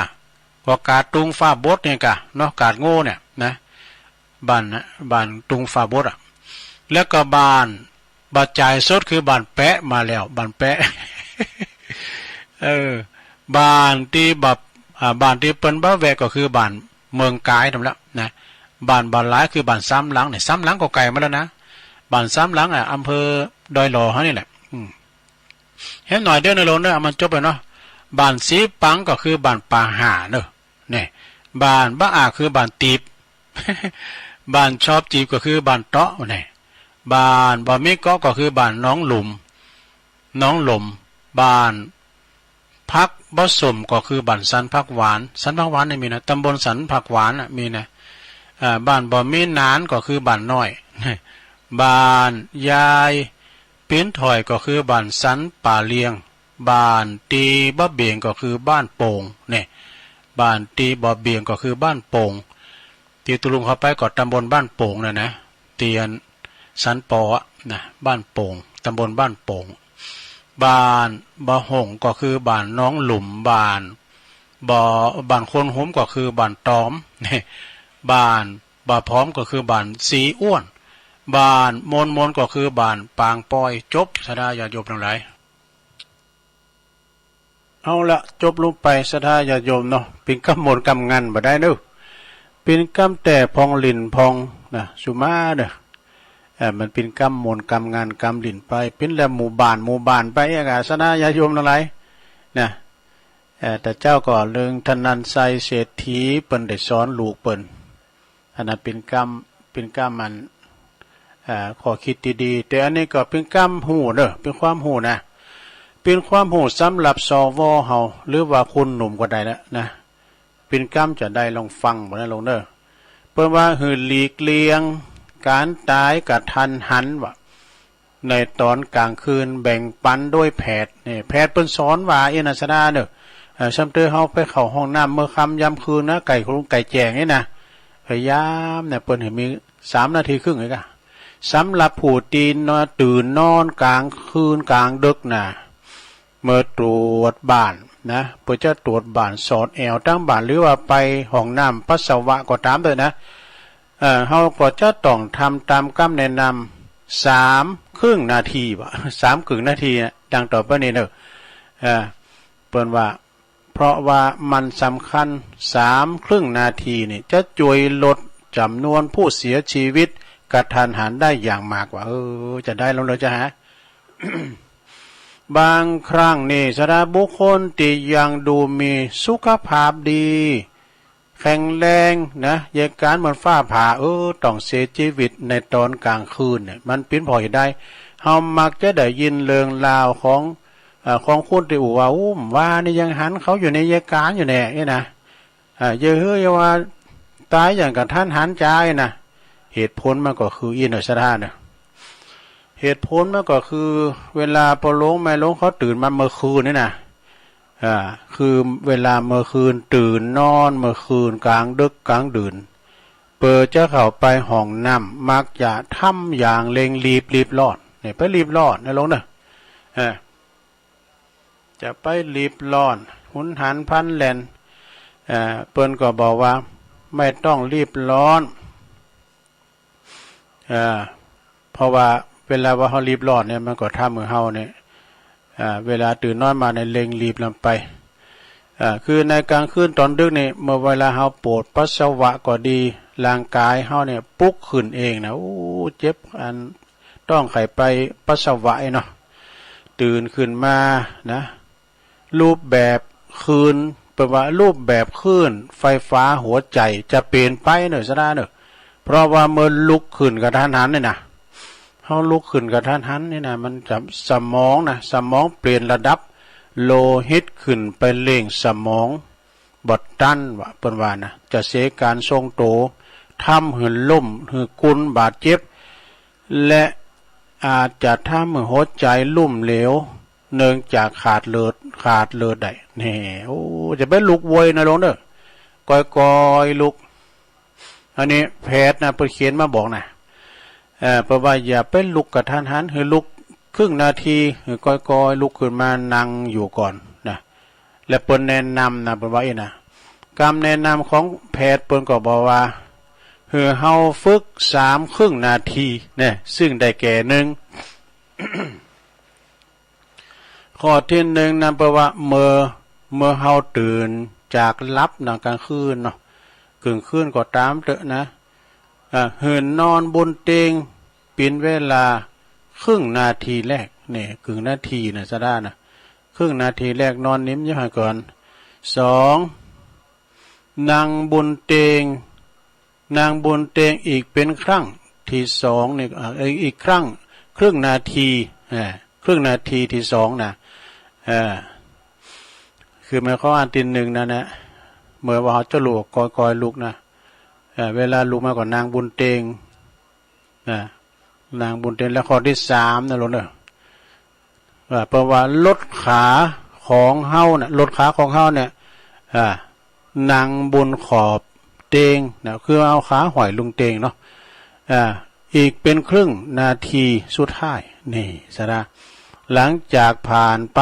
ก็กาดทุ่งฝาบดเนี่ยกาเนาะ กาดโง่เนี่ยนะ บ้านนะ บ้านทุ่งฝาบดอะ แล้วก็บ้าน บ่จ่ายสดคือบ้านแปะมาแล้ว บ้านแปะ เออ บ้านตี้บ่ อ่า บ้านตี้เปิ้นบ่แวะก็คือบ้านเมืองกายนั่นแหละนะ บ้านบ่หลายคือบ้านสามหลังเนี่ย สามหลังก็ใกล้มาแล้วนะ บ้านสามหลังอะ อำเภอดอยหล่อเฮานี่แหละ อืม เห็นหน่อยเดียวในโลกเนอะ เอามันจบไปเนาะ บ้านสีปังก็คือบ้านป่าห่าเนอะ เนี่ย บ้านบ่อาคือบ้านตีบ บ้านชอบจีบก็คือบ้านเตาะเนี่ย บ้านบ่มีเกาะก็คือบ้านหนองหลุม หนองหล่ม บ้านผักบ่ส้มก็คือบ้านสันผักหวาน สันผักหวานนี่มีนะ ตำบลสันผักหวานน่ะมีนะ อ่า บ้านบ่มีหนานก็คือบ้านน้อย บ้านยายปิ้นถ้อยก็คือบ้านสันป่าเลียง บ้านตีบ่เบ่งก็คือบ้านโป่งเนี่ย บ้านตีบ่เบ่งก็คือบ้านโป่ง ที่ตุ๊ลุงเข้าไปก็ตำบลบ้านโป่งน่ะนะ เตียนสันปออะนะ บ้านโป่ง ตำบลบ้านโป่ง บ้านบ่าหงก็คือบ้านหนองหลุม บ้านบ่า บ้านคนหุมก็คือบ้านตอม บ้านบ่าพร้อมก็คือบ้านสีอ้วน บ้านมนมนก็คือบ้านปางปอย จบ ศรัทธาญาติโยมทั้งหลาย เอาละ จบลงไป ศรัทธาญาติโยมเนาะ เป๋นกำมวลกำงันบ่ได้เนอะ เป๋นกำแต่ผ่องหลิ้นผ่องนะ สุมาเนอะ เอ่อ มันเป๋นกำมวลกำงันกำหลิ้นไป เป๋นแหละหมู่บ้านหมู่บ้านไปเองอะ ศรัทธาญาติโยมทั้งหลายนะ เอ่อ แต่เจ้าก็เรื่องท่านนันไซเศรษฐีเปิ้นได้สอนลูกเปิ้น อันนั้นเป๋นกำ เป๋นกำอัน อ่า ข้อคิดดีๆ แต่อันนี้ก็เป๋นกำฮู้เนอะ เป๋นความฮู้นะ เป๋นความฮู้สำหรับ สว เฮา หรือว่าคนหนุ่มก็ได้แล้วนะ เป๋นกำจะได้ลองฟังบ่นะลองเนอะ เปิ้นว่าหื้อหลีกเลี่ยงก๋านต๋ายกะทันหันว่า ในต๋อนก๋างคืนแบ่งปันด้วยแพทย์ นี่แพทย์เปิ้นสอนว่าเอนะ ศรัทธาเนอะ เอ่อ ส่ำเตอเฮาไปเข้าห้องน้ำเมื่อค่ำยามคืนนะ ใก้ครุงใก้แจ้งนี่นะ พยายามเนี่ย เปิ้นหื้อมีสามนาทีครึ่งเองอะ สำหรับผู้ตี้นอน ตื่นนอนก๋างคืนก๋างดึกนะ เมื่อตรวจบ้านนะ เปิ้นจะตรวจบ้านสอดแอวตังบ้าน หรือว่าไปห้องน้ำปัสสาวะก็ต๋ามเถอะนะ เอ่อ เฮาก็จะต้องทำต๋ามกำแนะนำสามครึ่งนาทีบ่ สามครึ่งนาทีนะ ดังต่อไปนี้เนอะ เอ่อ เปิ้นว่า เพราะว่ามันสำคัญ สามครึ่งนาทีนี่จะจ้วยลดจ๋ำนวนผู้เสียชีวิตกะทันหันได้อย่างมากว่า เออ จะได้ลองเนอะ จะหา บางครั้งนี่ ศรัทธา บุคคลตี้ยังดูมีสุขภาพดี แข็งแรงนะ เหตุก๋ารณ์เหมือนฟ้าผ่า เออ ต้องเสียชีวิตในต๋อนก๋างคืนเนี่ย มันเป๋นเพราะเหตุใด เฮามักจะได้ยินเรื่องราวของ เอ่อ ของคนตี้อู้ว่า อู้ ว่านี่ยังหันเขาอยู่ในเหตุก๋ารณ์อยู่แน่ นี่นะ อ่า อย่าหื้ออย่าว่าต๋ายอย่างกะทันหันจายนะ เหตุผลมันก็คืออี้เนอะ ศรัทธาเนอะ เหตุผลมันก็คือ เวลาป้อหลวงแม่หลวงเขาตื่นมาเมื่อคืนนี่นะ อ่า คือเวลาเมื่อคืน ตื่นนอนเมื่อคืน ก๋างดึกก๋างดื่น เปิ้นจะเข้าไปห้องน้ำ มักจะทำอย่างเร่งรีบ รีบร้อน เนี่ย ไปรีบร้อนนะหลวงเนอะ อ่า จะไปรีบร้อน หุนหันพลันแล่น เอ่อ เปิ้นก็บอกว่าไม่ต้องรีบร้อน เอ่อ เพราะว่าเวลาว่าเฮารีบร้อนเนี่ย มันก็ทำหื้อเฮาเนี่ย เอ่อ เวลาตื่นนอนมาเนี่ย เร่งรีบลำไป เอ่อ คือในกลางคืนต๋อนดึกนี่ เมื่อเวลาเฮาปวดปัสสาวะก็ดี ร่างกายเฮาเนี่ยปลุกขึ้นเองนะ โอ้ เจ็บอัน ต้องไข้ไปปัสสาวะไอ้เนาะ ตื่นขึ้นมานะ รูปแบบคลื่น เปิ้นว่ารูปแบบคลื่นไฟฟ้าหัวใจจะเปลี่ยนไปเนอะ ศรัทธาเนอะ เพราะว่าเมื่อลุกขึ้นกะทันหันนี่นะ เฮาลุกขึ้นกะทันหันนี่นะ มันจะ สมองนะ สมองเปลี่ยนระดับ โลหิตขึ้นไปเลี้ยงสมอง บ่ตันว่า เปิ้นว่านะ จะเสียก๋านทรงโต ทำหื้อล้ม หื้อกุนบาดเจ็บ และอาจจะทำหื้อหัวใจล้มเหลว เนื่องจากขาดเลือด ขาดเลือดได้ แน่ โอ้ จะไปลุกไวนะหลวงเนอะ ก่อยๆ ลุก อันนี้แพทย์นะ เปิ้นเขียนมาบอกนะ เอ่อ เปิ้นว่าอย่าไปลุกกะทันหัน หื้อลุกครึ่งนาที หื้อก่อยๆ ลุกขึ้นมานั่งอยู่ก่อนนะ และเปิ้นแนะนำนะ เปิ้นว่าอี้นะ กำแนะนำของแพทย์เปิ้นก็บอกว่า หื้อเฮาฝึกสามครึ่งนาทีเนี่ย ซึ่งได้แก่ หนึ่ง ข้อตี้หนึ่งนั้นเปิ้นว่าเมื่อ เมื่อเฮาตื่นจากหลับนะ กลางคืนเนาะ กึ่งคืนก็ต๋ามเถอะนะ อ่า หื้อนอนบนเตียงเป๋นเวลาครึ่งนาทีแรก เนี่ย ครึ่งนาทีนะ ศรัทธานะ ครึ่งนาทีแรกนอนนิ่มอยู่หั้นก่อน สอง นั่งบนเตียง นั่งบนเตียงอีกเป๋นครั้งตี้สองนี่ อ่า อีก อีกครั้งครึ่งนาที อ่า ครึ่งนาทีที่สองนะ เออ คือหมายความว่าอันที่หนึ่งนั่นนะ เมื่อว่าเขาจะลุก ค่อยๆลุกนะ เออ เวลาลุกมาก็นั่งบนเตียง นะ นั่งบนเตียง แล้วข้อที่สามนะลูกเนอะ ว่า เพราะว่าลดขาของเฮาน่ะ ลดขาของเฮาเนี่ย อ่า นั่งบนขอบเตียงนะ คือเอาขาห้อยลงเตียงเนาะ อ่า อีกเป็นครึ่งนาทีสุดท้าย นี่ซะนะ หลังจากผ่านไป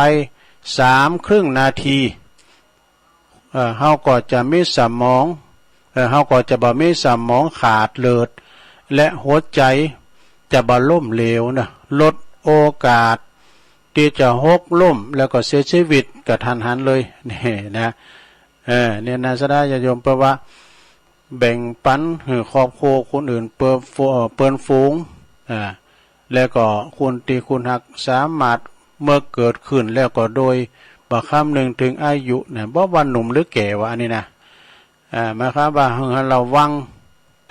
สามครึ่งนาที เอ่อ เฮาก็จะมีสมอง เอ่อ เฮาก็จะบ่มีสมองขาดเลือด และหัวใจจะบ่ล้มเหลวนะ ลดโอกาสที่จะหกล้มแล้วก็เสียชีวิตกะทันหันเลย นี่นะ เออ เนี่ยนะ ศรัทธาญาติโยม เปิ้นว่าแบ่งปันหื้อครอบครัวคนอื่น เปิ้น เปิ้นฝูง อ่า แล้วก็คนตี้คุณฮักสามารถเมื่อเกิดขึ้นแล้วก็โดยบ่คำนึงถึงอายุนะ บ่ว่าหนุ่มหรือแก่ว่าอันนี้นะ อ่า หมายความว่าหื้อระวัง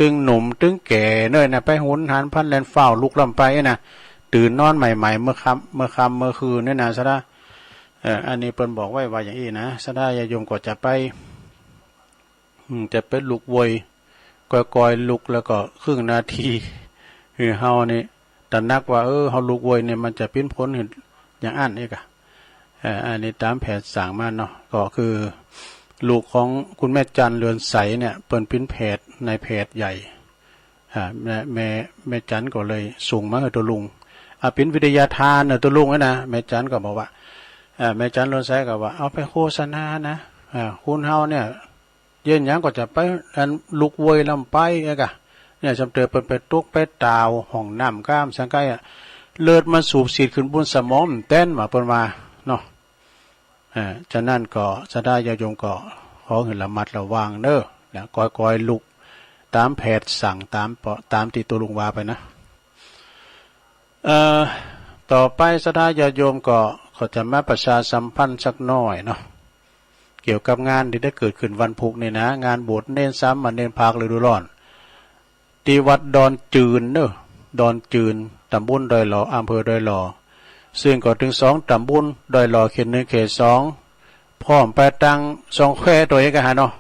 ตึงหนุ่มตึงแก่เน้อนะ ไปหุนหันพลันแล่นฟ้าวลุกล้ำไปนะ ตื่นนอนใหม่ๆ เมื่อค่ำ เมื่อค่ำเมื่อคืนนี่นะ ศรัทธา เอ่อ อันนี้เปิ้นบอกไว้ว่าอย่างอี้นะ ศรัทธาญาติโยมก็จะไป อืม จะไปลุกโวย ค่อยๆลุก แล้วก็ครึ่งนาที คือเฮานี่ตระหนักว่า เออ เฮาลุกโวยเนี่ย มันจะปิ้นผลหื้ออย่างอั้นอีกอะ เอ่อ อันนี้ตามแผนสั่งมาเนาะ ก็คือลูกของคุณแม่จันทร์เรือนใสเนี่ย เปิ้นปิ้นแผด นายแผดใหญ่ อ่า แม่ แม่ แม่จันทร์ก็เลยส่งมาหื้อตุ๊ลุง อ่า ปิ้นวิทยาทานเนาะตุ๊ลุงนะ แม่จันทร์ก็บอกว่า อ่า แม่จันทร์เรือนใสก็ว่า เอาไปโฆษณานะ อ่า คนเฮาเนี่ย เย็นหยังก็จะไปอันลุกโวยล้ำไปเอ้ยกะ เนี่ย จำเติบเปิ้นไปตกไปตาวห้องน้ำก้ามสังไกอะ เลือดมันสูบฉีดขึ้นบนสมองมันแต๊นว่า เปิ้นว่าเนาะ เอ่อ ฉะนั้นก็ศรัทธาญาติโยมก็ขอหื้อระมัดระวังเน้อ นะ ค่อยๆลุกตามแผดสั่ง ตามเปาะ ตามตี้ตุ๊ลุงว่าไปนะ เอ่อ ต่อไปศรัทธาญาติโยมก็ขอจะมาประชาสัมพันธ์สักหน่อยเนาะ เกี่ยวกับงานที่ได้เกิดขึ้นวันพุธนี่นะ งานบวชเณรสามเณรภาคฤดูร้อน ที่วัดดอนจืนเนอะ ดอนจืน ตำบลดอยหล่อ อำเภอดอยหล่อ ซึ่งก็ตึงสองตำบล ดอยหล่อเขตหนึ่ง เขตสอง พร้อมไปตังสองแควโตเอกหั้นเนาะ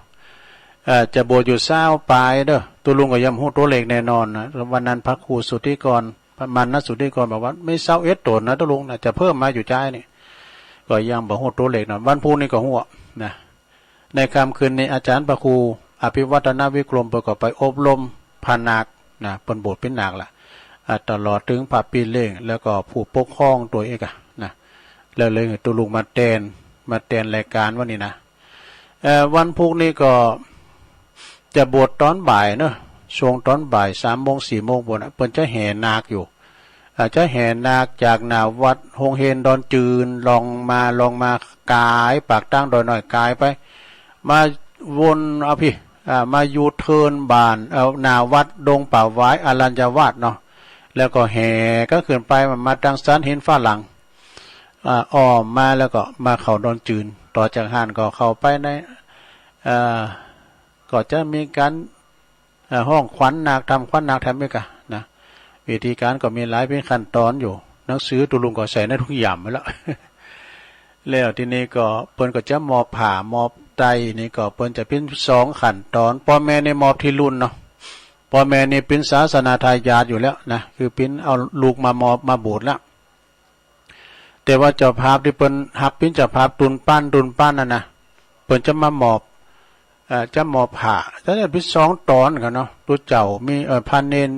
เอ่อ จะบวชอยู่ซาวปลายเด้อ ตุ๊ลุงก็ยังบ่ฮู้ตัวเลขแน่นอนนะ วันนั้นพระครูสุทธิกร พระมานะสุทธิกรบอกว่ามีซาวเอ็ดตนนะตุ๊ลุงนะ จะเพิ่มมาอยู่จ้ายนี่ ก็ยังบ่ฮู้ตัวเลขนะ วันพุธนี่ก็ฮู้นะ ในค่ำคืนนี้อาจารย์พระครูอภิวัฒนวิกรมเปิ้นก็ไปอบรมพระนาคนะ เปิ้นบวชเป๋นนาคละ อ่า ตลอดถึงพระปี้เล้ง แล้วก็ผู้ปกครองโตเอกอะนะ แล้วเลยตุ๊ลุงมาแตน มาแตนรายการวันนี้นะ เอ่อ วันพุธนี้ก็จะบวชตอนบ่ายเนอะ ช่วงตอนบ่ายสามโมงสี่โมงปู้นนะ เปิ้นจะแห่นาคอยู่ อ่า จะแห่นาคจากหน้าวัดโฮงเฮนดอนจืน ลองมา ลองมากายปากตางดอยน้อยกายไป มาวนเอาพี้ อ่า มายูเทิร์นบ้าน เอาหน้าวัดดงป่าหวายอรัญญวาสเนาะ แล้วก็แห่ก็ขึ้นไปมา มาตังสันหินฝรั่ง อ่า อ้อมมาแล้วก็มาเข้าดอนจืน ต่อจากหั้นก็เข้าไปใน เอ่อ ก็จะมีการ เอ่อ ฮ้องขวัญนาค ทำขวัญนาคแถมอีกอะนะ วิธีการก็มีหลายเป๋นขั้นตอนอยู่ หนังสือตุ๊ลุงก็ใส่ในถุงย่ามไว้แล้ว แล้วทีนี้ก็เปิ้นก็จะมอบผ้ามอบไตรนี่ก็เปิ้นจะเป๋นสองขั้นตอน ป้อแม่นี่มอบทีละรุ่นเนาะ ป้อแม่นี่เป๋นศาสนาทายาทอยู่แล้วนะ คือเป๋นเอาลูกมามอบมาบวชแล้ว แต่ว่าเจ้าภาพตี้เปิ้นฮับเป๋นเจ้าภาพตูนปัน ตูนปันนั่นนะ เปิ้นจะมามอบ เอ่อ จะมอบผ้า จะได้เป๋นสองตอนกั๋นเนาะ ตุ๊เจ้ามี เอ่อ พระเณร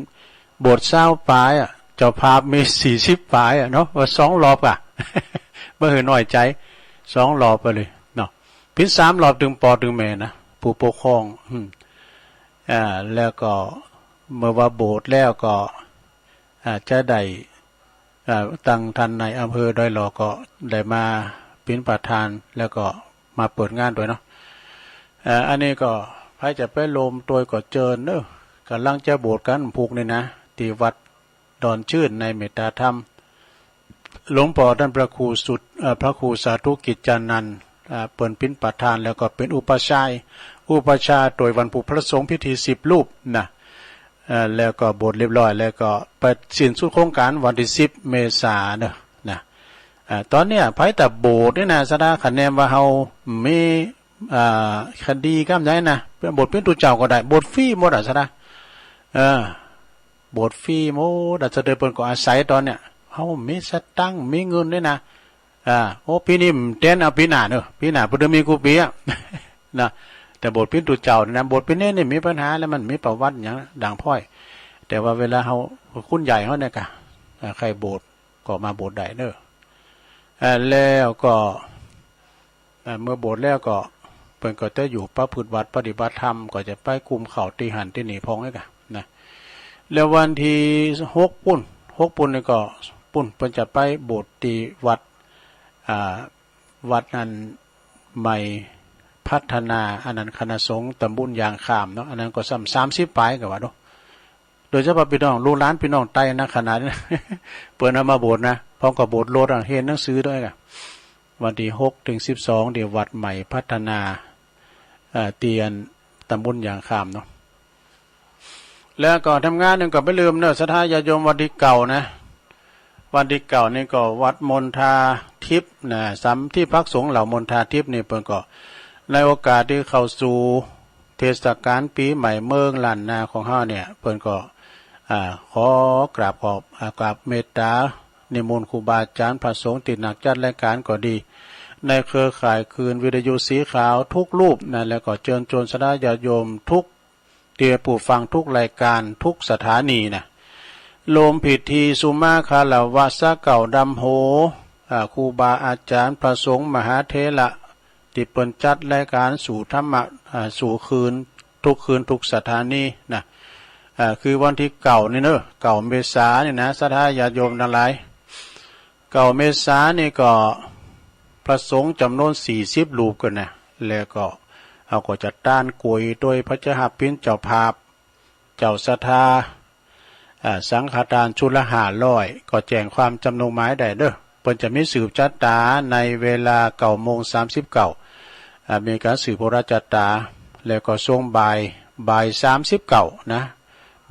บวชซาวปลายอะ เจ้าภาพมีสี่สิบปลายอะเนาะ ว่าสองรอบกะ บ่หื้อน้อยใจ๋ สองรอบไปเลยเนาะ เป๋นสามรอบตึงป้อตึงแม่นะ ผู้ปกครอง อืม อ่า แล้วก็เมื่อว่าบวชแล้วก็ อ่า จะได้ อ่า ตังท่านนายอำเภอดอยหล่อก็ได้มาเป๋นประธาน แล้วก็มาเปิดงานตวยเนาะ อ่า อันนี้ก็ใผจะไปร่วมตวยก็เจิญเนาะ ก่ำลังจะบวชกั๋นพุกนี้นะ ตี้วัดดอนจืนในเมตตาธรรม หลวงป้อต้านพระครูสุด เอ่อ พระครูสาธุกิจจานันท์ อ่า เปิ้นเป๋นประธาน แล้วก็เป๋นอุปัชฌาย์ อุปัชฌาย์ตวยวันพุกพระสงฆ์พิธีสิบรูปนะ เอ่อ แล้วก็บวชเรียบร้อย แล้วก็ไปสิ้นสุดโครงการวันตี้สิบเมษาเนาะ นะ อ่า ตอนเนี้ย ไผแต่โบสถ์นี่นะ ศรัทธา คะแนนว่าเฮามี อ่า คดีกำใดนะ ไปโบสถ์ปิ้นตุ๊เจ้าก็ได้ โบสถ์ฟรีหมดอ่ะ ศรัทธา เออ โบสถ์ฟรีหมดอ่ะ เสด็จเปิ้นก็อาศัยตอนเนี้ย เฮามีสตังค์ มีเงินนี่นะ อ่า โอ้ ปีนี้มันเต็ม เอาปีหน้าเนอะ ปีหน้าเปิ้นจะมีกู้ปีอ่ะ นะ แต่โบสถ์ปิ้นตุ๊เจ้านี่นะ โบสถ์ปิ้นเนรนี่มีปัญหาแล้ว มันมีประวัติหยังดังพ้อย แต่ว่าเวลาเฮา คุณใหญ่เฮาเนี่ยกะ อ่า ใครโบสถ์ ก็มาโบสถ์ได้เนอะ เอ่อ แล้วก็ เอ่อ เมื่อโบสถ์แล้วก็ เปิ้นก็จะอยู่ประพฤติวัตรปฏิบัติธรรม ก็จะไปกุมข้าวตี้หั้นตี้นี่พ่องเอ้ยกะนะ แล้ววันที่หกปุ้น หกปุ้นนี่ก็ปุ้น เปิ้นจะไปโบสถ์ตี้วัด อ่า วัดนั้นใหม่พัฒนา อันนั้นคณะสงฆ์ตำบลยางคามเนาะ อันนั้นก็ซ้ำสามสิบปลายกะว่าเนาะ โดยเฉพาะพี่น้อง ลูกหลานพี่น้องไตนะ ขนาดนี้ เปิ้นเอามาโบสถ์นะ พร้อมกับโบสถ์โลดอะ เฮียนหนังสือด้วยกะ วันที่หกถึงสิบสอง ที่วัดใหม่พัฒนา เอ่อ ตี้อันตำบลยางคามเนาะ แล้วก็ทำงานหนึ่งก็ไม่ลืมเนอะ ศรัทธาญาติโยม วันที่เก้านะ วันที่เก้านี่ก็วัดมณฑาทิพย์นะ สำ ตี้พักสงฆ์เหล่ามณฑาทิพย์นี่เปิ้นก็ ในโอกาสที่เข้าสู่เทศกาลปีใหม่เมืองล้านนาของเฮาเนี่ย เปิ้นก็ อ่า ขอกราบขอบ อ่า กราบเมตตา นิมนต์ครูบาอาจารย์พระสงฆ์ตี้นักจัดรายการก็ดี ในเครือข่ายคลื่นวิทยุสีขาวทุกรูปนะ แล้วก็เชิญชวนศรัทธาญาติโยมทุก ตี้ผู้ฟังทุกรายการทุกสถานีนะ รวมพิธีสุมาคารวะสะเก้าดำโห อ่า ครูบาอาจารย์พระสงฆ์มหาเถระ ตี้เปิ้นจัดรายการสู่ธรรมะ อ่า สู่คืน ทุกคืนทุกสถานีนะ อ่า คือวันที่เก้านี่เนอะ เก้าเมษานี่นะ ศรัทธาญาติโยมทั้งหลาย เก้าเมษานี่ก็พระสงฆ์จำนวนสี่สิบรูปกันนะ แล้วก็เฮาก็จะต้านก๋วยโดยพระเจ้าฮับปิ้นเจ้าภาพ เจ้าศรัทธา อ่า สังฆทานชุดละห้าร้อย ก็แจ้งความจำนงหมายได้เด้อ เปิ้นจะมีสืบชะตาในเวลาเก้าโมงสามสิบเก้า อ่า มีการสืบโหราชะตา แล้วก็ช่วงบ่าย บ่ายสามสิบเก้านะ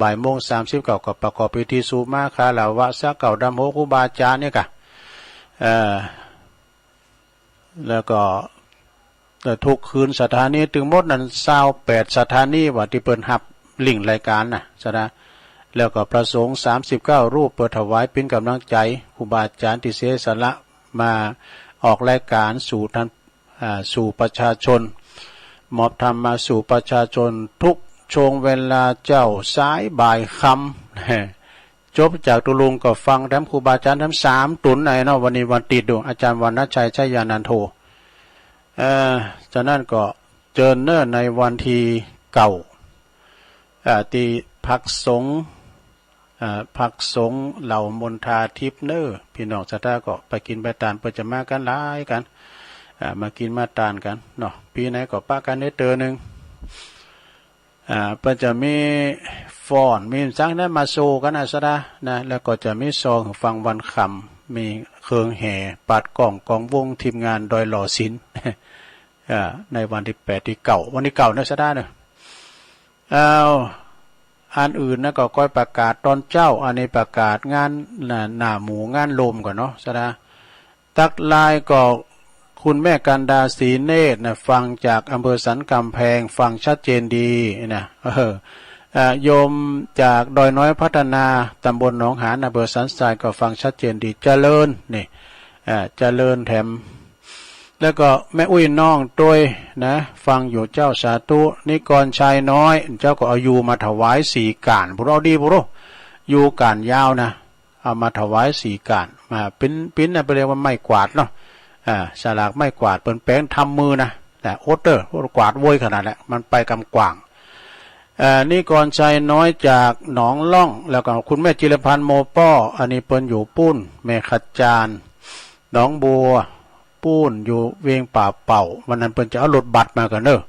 บ่ายโมงสามสิบเก้าก็ประกอบพิธีสุมาคารวะสะเก้าดำโหครูบาอาจารย์เนี่ยกะ เอ่อ แล้วก็ เอ่อ ทุกคืนสถานีตึงหมดนั้นซาวแปดสถานีว่าตี้เปิ้นฮับลิงก์รายการนะ ศรัทธา แล้วก็พระสงฆ์สามสิบเก้ารูปเพื่อถวายปิ้นกำลังใจ๋ครูบาอาจารย์ตี้เสียสละมาออกรายการสู่ท่าน อ่า สู่ประชาชน มอบธรรมมาสู่ประชาชนทุกช่วงเวลาเจ๊าสายบ่ายค่ำ จบจากตุลุงก็ฟังแถมครูบาอาจารย์แถมสามตุนไอ้เนาะ วันนี้วันติดดู อาจารย์วรรณชัย ชัยยานันโท เอ่อ ฉะนั้นก็เจิญเนอะในวันที่เก้า เอ่อ ตี้พักสงฆ์ เอ่อ พักสงฆ์เหล่ามณฑาทิพย์เนอะ พี่น้องศรัทธาก็ไปกิ๋นไปตาน เปิ้นจะมากั๋นหลายกั๋น เอ่อ มากิ๋นมาตานกั๋นเนาะ ปี๋ไหนก็ปะกั๋นได้เตื้อนึ่ง อ่า เปิ้นจะมีฟ้อน มีสังนั้นมาโชว์กั๋นนะศรัทธานะ แล้วก็จะมีซองฟังวันค่ำ มีเครื่องแห่ ปัดก้อง กองวง ทีมงานดอยหล่อศิลป์ อ่า ในวันที่แปด ที่เก้า วันที่เก้านะศรัทธาเนอะ เอา อันอื่นนะก็ก้อยประกาศตอนเจ๊า อันนี้ประกาศงานหน้า หน้าหมู่งานโฮมก่อนเนาะศรัทธา ตั๊กไลน์ก็คุณแม่กันดา ศรีเนตรนะ ฟังจากอำเภอสันกำแพง ฟังชัดเจนดีนะ เออ อ่า โยมจากดอยน้อยพัฒนา ตำบลหนองหาน อำเภอสันทราย ก็ฟังชัดเจนดี เจริญนี่ อ่า เจริญแถม แล้วก็แม่อุ้ยน้องตวยนะ ฟังอยู่เจ้า สาธุ นิกรชัยน้อย เจ้าก็เอายูมาถวายสี่ก้าน บุโรดีบุโร ยูก้านยาวนะ เอามาถวายสี่ก้าน มาปิ้น ปิ้นนะ เปิ้นเรียกว่าไม้กวาดเนาะ อ่า สลากไม้กวาด เปิ้นแป๋งทำมือนะ แต่โอเตอร์ กวาดโวยขนาดแหละ มันไปกำกว่าง เอ่อ นิกรชัยน้อยจากหนองล่อง แล้วก็คุณแม่จิรพันธ์ โมป้อ อันนี้เปิ้นอยู่ปู้น แม่ขจาร หนองบัว ปู้นอยู่เวียงป่าเป่า วันนั้นเปิ้นจะเอารถบัสมาก่อนเนอะ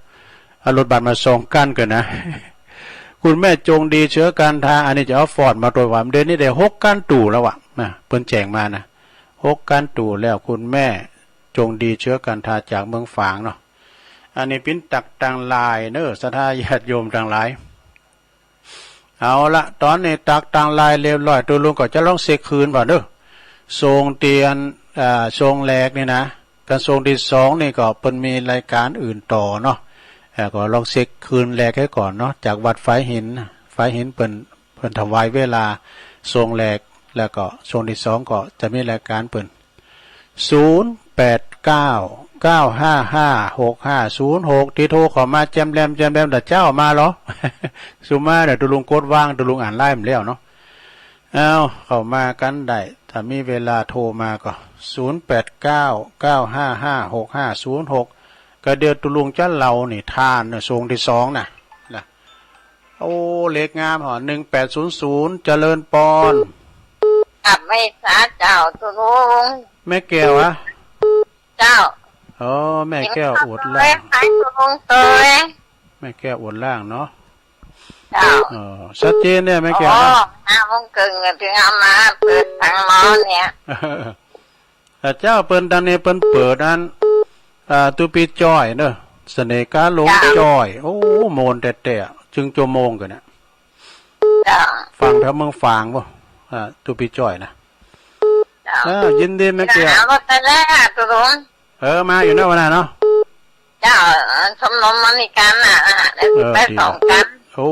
เอารถบัสมาสองคันก่อนนะ คุณแม่จงดีเชื้อกันทา อันนี้จะเอาฟอร์ดมาตวยว่า เดี๋ยวนี้ได้หกคันตู้แล้วอะนะ เปิ้นแจ้งมานะ หกคันตู้แล้ว คุณแม่จงดีเชื้อกันทาจากเมืองฝางเนาะ อันนี้ปิ้นตั๊กตังไลน์เนอะ ศรัทธาญาติโยมตังหลาย เอาละ ตอนนี้ตั๊กตังไลน์เรียบร้อย ตุลุงก็จะลองเช็คคืนว่าเนอะ ส่งเตียน อ่า ช่วงแรกนี่นะ กันช่วงที่สองนี่ก็เปิ้นมีรายการอื่นต่อเนาะ เอ่อ ก็ลองเช็คคืนแรกให้ก่อนเนาะ จากวัดฝายหิน ฝายหินเปิ้น เปิ้นถวายเวลาช่วงแรก แล้วก็ช่วงที่สองก็จะมีรายการเปิ้น ศูนย์แปดเก้า เก้าห้าห้า หกห้าศูนย์หก ที่โทรเข้ามาแจมแรม แจมแรม แต่เจ้ามาเหรอ สุมาเดี๋ยวตุลุงกดวาง ตุลุงอ่านไลน์มันแล้วเนาะ เอา เข้ามากันได้ ถ้ามีเวลาโทรมาก็ ศูนย์แปดเก้า เก้าห้าห้า หกห้าศูนย์หก ก็เดี๋ยวตุลุงจะเล่านิทานเนาะ ช่วงที่สองนะ นะ โอ้ เลขงามเหรอ หนึ่งแปดศูนย์ศูนย์ เจริญปอน กับไหว้สาเจ้าตุลุง แม่แก้วอะ เจ้า อ๋อ แม่แก้วอวดร่าง ไหว้ตุลุงเตย แม่แก้วอวดร่างเนาะ เจ้า อ๋อ ชัดเจนเนี่ยแม่แก้วนะ อ๋อ ห้าโมงครึ่งเนี่ยถึงเอามาเปิดทางหมอเนี่ย อ่า เจ้า เปิ้นตอนนี้เปิ้นเปิดอัน อ่า ตุ๊ปีจ้อยเนอะ เสน่ห์กาหลง เจ้า จ้อย โอ้ ม่วนแต๊ๆ จึงชั่วโมงกันเนี่ย เจ้า ฟังแถวเมืองฝางบ่ อ่า ตุ๊ปีจ้อยนะ เจ้า อ่า ยินดีแม่แก้ว หารถไปแล้วตุลุง เออ มาอยู่นะวันนั้นเนาะ เจ้า เอ่อ ชมรมมณีการน่ะ เออ ไป ดี สอง แล้ว กัน โอ้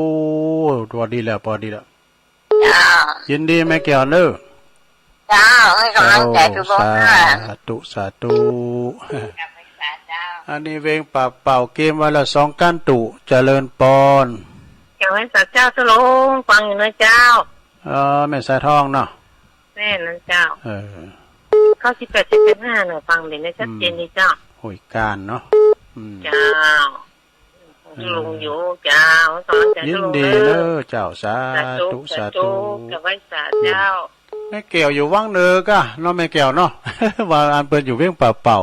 พอดีแล้ว พอดีแล้ว เจ้า ยินดีแม่แก้วเนอะ เจ้า ให้กำลังใจทุกคนค่ะ สาธุ สาธุ เจ้า อันนี้เวงป่าเป่าเกมวันละสองก้านตุ เจริญปอน เจ้า ไหว้สาเจ้าตุลุง ฟังอยู่นะเจ้า เออ แม่สายทองเนาะ แม่นนะเจ้า เออ เก้าสิบแปด สิบห้า น่ะ ฟังดีนะ ชัดเจนดีเจ้า อืม ห้วยก้านเนาะ อืม เจ้า เออ ลุงอยู่เจ้า สอนใจ ยินดี ลุงเด้อ เด้อเจ้า สาธุ สาธุ สาธุ สาธุ กับไหว้สาเจ้า แม่แก้วอยู่วังเหนือกะเนาะ แม่แก้วเนาะ ว่าอันเปิ้นอยู่เวียงป่าเป่า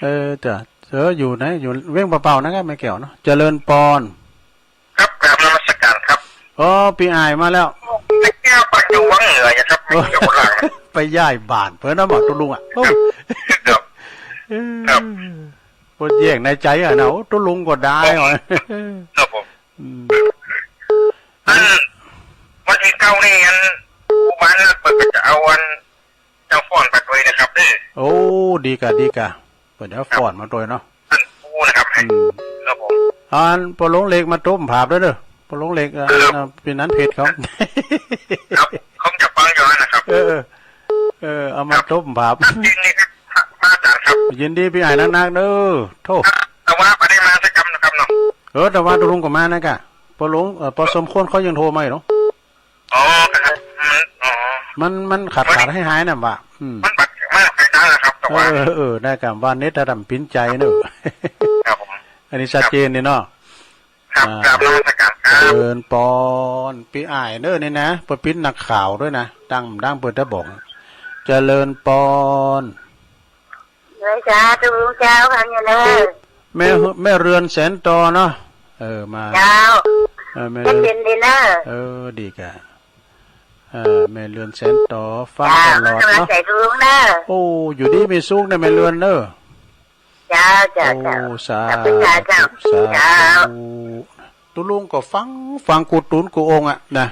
เออ จ้ะ เออ อยู่ไหน อยู่เวียงป่าเป่านะครับ แม่แก้วเนาะ เจริญปอน ครับ กราบนมัสการครับ อ๋อ พี่อ้ายมาแล้ว แม่แก้วปักอยู่วังเหนือนะครับ แม่แก้วคนหลัง ไปย้ายบ้านเปิ้นนะ บอกตุลุงอะ ครับ ครับ เออ ครับ ปวดแย่งในใจอะนะ โอ้ ตุลุงก็ได้หรอ ครับผม อืม อัน วันที่เก้านี่ อัน ผู้บ้านนัดเปิ้นก็จะเอาอัน เจ้าฟ้อนไปด้วยนะครับ เออ โอ้ ดีกะ ดีกะ เปิ้นเอาฟ้อนมาด้วยเนาะ อันผู้นะครับ อืม ครับผม อัน ปอหลวงเล็กมาต้มผาบด้วยเด้อ ปอหลวงเล็ก อ่า ครับ อ่า พี่นันเพชรเขา ครับ ผมจะฟังอยู่นะครับ เออ เออ เออ เอามา ครับ ต้มผาบ ยินดีครับ พระอาจารย์ครับ ยินดีพี่อ้ายนักๆ เด้อ โธ่ ครับ แต่ว่าไม่ได้มาสักคำนะครับเนาะ เออ แต่ว่าตุลุงก็มานะกะ ปอหลวง เอ่อ ปอสมควรเขายังโทรมาอยู่เนาะ อ๋อ ครับ มัน อ๋อ มัน มันขาดๆ หายๆ น่ะว่ะ อืม มันบัดมากไปได้นะครับ แต่ว่า เออ เออ ได้กะว่าเน็ตระดับปินใจเนอะ ครับผม อันนี้ชัดเจนนี่เนาะ ครับ อ่า กราบนมัสการครับ เจริญปอน พี่อ้ายเนอะนี่นะ เปิ้นปินนักข่าวด้วยนะ ดัง ดังเปิ้นตะบอก เจริญปอน เลยจ้า ตุลุงเจ้า ฟังอยู่เนอะ แม่ แม่เรือนแสนตอเนาะ เออ มา เจ้า เออ แม่ ชัดเจนดีเนอะ เออ ดีกะ เออ แม่เรือนแสนตอ ฟัง เจ้า ตลอด กำลัง เนาะ ใจตุลุงเนอะ โอ้ อยู่ดีมีสุขนะแม่เรือนเนอะ เจ้า เจ้า โอ้ เจ้า สาธุ ขอบคุณค่ะ เจ้า สาธุ เจ้า ตุลุงก็ฟัง ฟังกู้ตูนกู้องค์อะนะ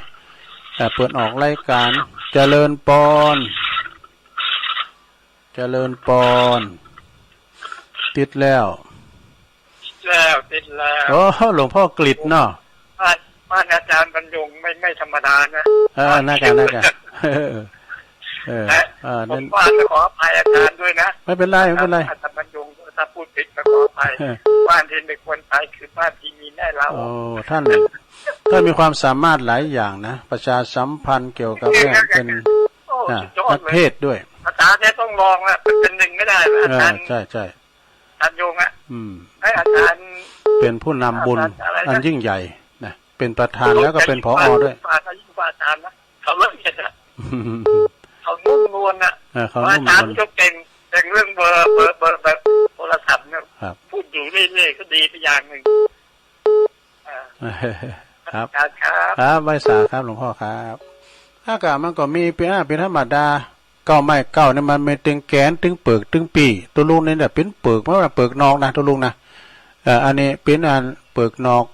เออ เปิ้นออกรายการ เจริญปอน เจริญปอน ติดแล้ว ติดแล้ว ติดแล้ว โอ้ หลวงพ่อกฤษเนาะ บ้าน บ้านอาจารย์บรรยงไม่ ไม่ธรรมดานะ เออ นั่นกะ นั่นกะ เออ เออ และ เออ ผม นั่น ว่าจะขออภัยอาจารย์ด้วยนะ ไม่เป็นไร ไม่เป็นไร อาจารย์บรรยง ถ้าพูดผิดก็ขออภัย เออ บ้านที่ไม่ควรไปคือบ้านที่มีแม่เล้า โอ้ ท่าน ท่านมีความสามารถหลายอย่างนะ ประชาสัมพันธ์เกี่ยวกับเรื่องเป็น โอ้ อ่ะ สุดยอดเลย นักเทศน์ด้วย อาจารย์เนี่ยต้องลองนะ เป็นหนึ่งไม่ได้นะ เออ อาจารย์ ใช่ ใช่ อาจารย์ยงอะ อืม ให้อาจารย์ เป็นผู้นำบุญ อาจารย์อะไรนะ อันยิ่งใหญ่นะ เป็นประธานแล้วก็เป็น ผอ ด้วย อาจารย์ยิ่งกว่าอาจารย์นะ เขาละเอียดอะ เขานุ่มนวลอะ เออ เขานุ่มนวล อาจารย์ก็เก่ง เก่งเรื่องเบอร์ เบอร์ เบอร์ เบอร์โทรศัพท์เนี่ย ครับ พูดอยู่เรื่อยๆ ก็ดีไปอย่างหนึ่ง อ่า ครับ ครับ ครับ ไหว้สาครับ หลวงพ่อครับ อากาศมันก็มีเปีย เป็นธรรมดา เก๊าไม้เก๊านี่มันมีตึงแกน ตึงเปิก ตึงปี้ ตุลุงนี่เนี่ย ปิ้นเปิก มันว่าเปิกนอกนะ ตุลุงนะ เอ่อ อันนี้ปิ้นอันเปิกนอก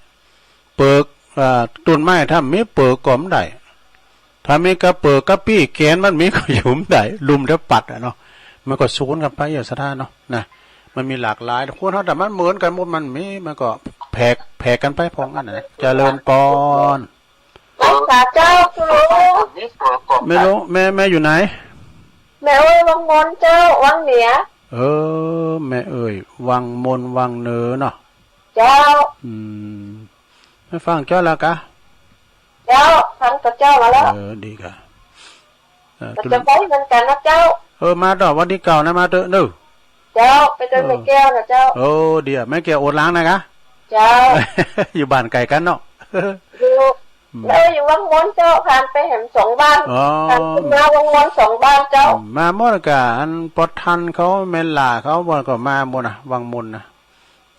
เปิก เอ่อ ต้นไม้ถ้ามีเปิกก็บ่ได้ ถ้ามีกะเปิกกะปี้ แกนมันมีก็อยู่บ่ได้ ลุ่มเดียวปัดอะเนาะ มันก็สูนกันไปอะ ศรัทธาเนาะ นะ มันมีหลากหลาย คนเฮาแต่มันเหมือนกันหมด มันมี มันก็แผก แผกกันไปพองกันนะ เจริญปอน รักษาเจ้า คุณลุง แม่ลุง แม่ แม่อยู่ไหน แม่เอ้ย วังมนเจ้า วังเหนือ เออ แม่เอ้ย วังมน วังเหนือเนาะ เจ้า อืม แม่ฟังเจ้าแล้วกะ เจ้า ฟังกับเจ้ามาแล้ว เออ ดีกะ เออ ก็จะไปเหมือนกันนะเจ้า เออ มาต่อวันที่เก้านะ มาเถอะเด้อ เจ้า ไปกับแม่แก้วนะเจ้า โอ้ เดี๋ยวแม่แก้วโอดหลังนะกะ เจ้า อยู่บ้านไกลกันเนาะ อยู่ อืม เออ อยู่วังมนเจ้า ผ่านไปแหมสองบ้าน อ๋อ ผ่านขึ้นมาวังมนสองบ้านเจ้า อืม มาหมดกะ อันปอทันเขา แม่หล่าเขา บ่อนก็มาหมดนะ วังมนนะ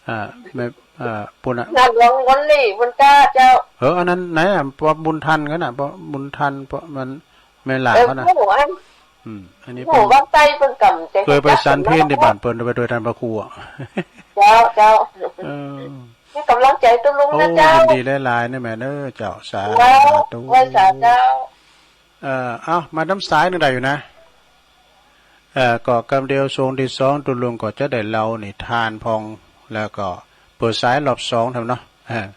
อ่า แม่ อ่า ปุณณะ นั่นหลวงมนต์นี่ บุญกล้าเจ้า เออ อันนั้นไหนอะ ปอบุญทันเขาน่ะ ปอบุญทัน ปอมัน แม่หล่า เออ เขาน่ะ ผู้อัน อืม อันนี้ ผู้ เปิ้น วังใต้เปิ้นกำใจ เคยไปสันเพลที่บ้านเปิ้น ไปด้วยท่านพระครูอะ เจ้า เจ้า เออ ให้กำลังใจตุ๊ลุงนะเจ้า โอ้ ยินดีหลายๆ นะแม่เนอะ เจ้า สาธุ เจ้า ไหว้สาเจ้า เอ่อ เอ้า มาน้ำสายหนึ่งได้อยู่นะ เอ่อ ก็กำเดียวช่วงที่สอง ตุ๊ลุงก็จะได้เล่านิทานพอง แล้วก็เปิดสายรอบสองแถมเนาะ เอ่อ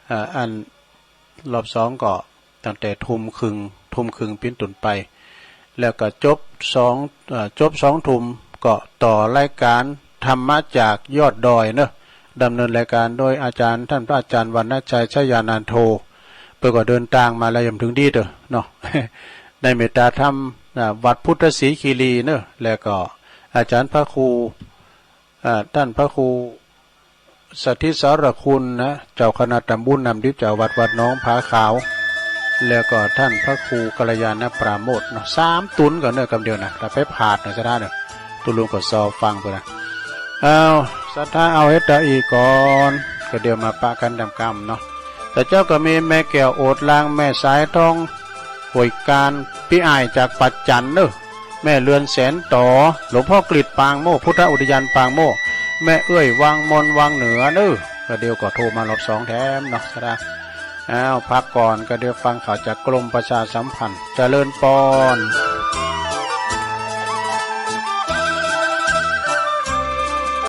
เอ่อ อันรอบสองก็ตั้งแต่ทุ่มครึ่ง ทุ่มครึ่งเป็นต้นไป แล้วก็จบสอง เอ่อ จบสองทุ่มก็ต่อรายการธรรมะจากยอดดอยเนอะ ดำเนินรายการโดยอาจารย์ ท่านพระอาจารย์วรรณชัย ชยานันโท เปิ้นก็เดินตางมาแล้วยังบ่ถึงดีเด้อเนาะ ในเมตตาธรรม อ่า วัดพุทธศรีคีรีเนอะ แล้วก็อาจารย์พระครู อ่า ท่านพระครูสถิตสารคุณนะ เจ้าคณะตำบลน้ำดิบ เจ้าวัดวัดหนองผาขาว แล้วก็ท่านพระครูกัลยาณปราโมทย์เนาะ สามตนก็เนอะกำเดียวนะ ถ้าไปพลาดเนอะ ศรัทธาเนอะ ตุ๊ลุงก็ซอฟังไปนะ เอา ศรัทธาเอาเฮ็ดตาอีกก่อน ก็เดี๋ยวมาปะกันตามกำเนาะ แต่เจ้าก็มีแม่แก้วโอดลาง แม่สายทอง ห้วยการ ปี้อ้ายจากปะจันเนอะ แม่เรือนแสนต่อ หลวงพ่อกฤษปางโมก พุทธอุทยานปางโมก แม่เอื้อยวังมนวังเหนือเนอะ ก็เดี๋ยวก็โทรมารอบสองแถมเนาะ ศรัทธา อ้าว พักก่อน ก็เดี๋ยวฟังข่าวจากกรมประชาสัมพันธ์ เจริญปอน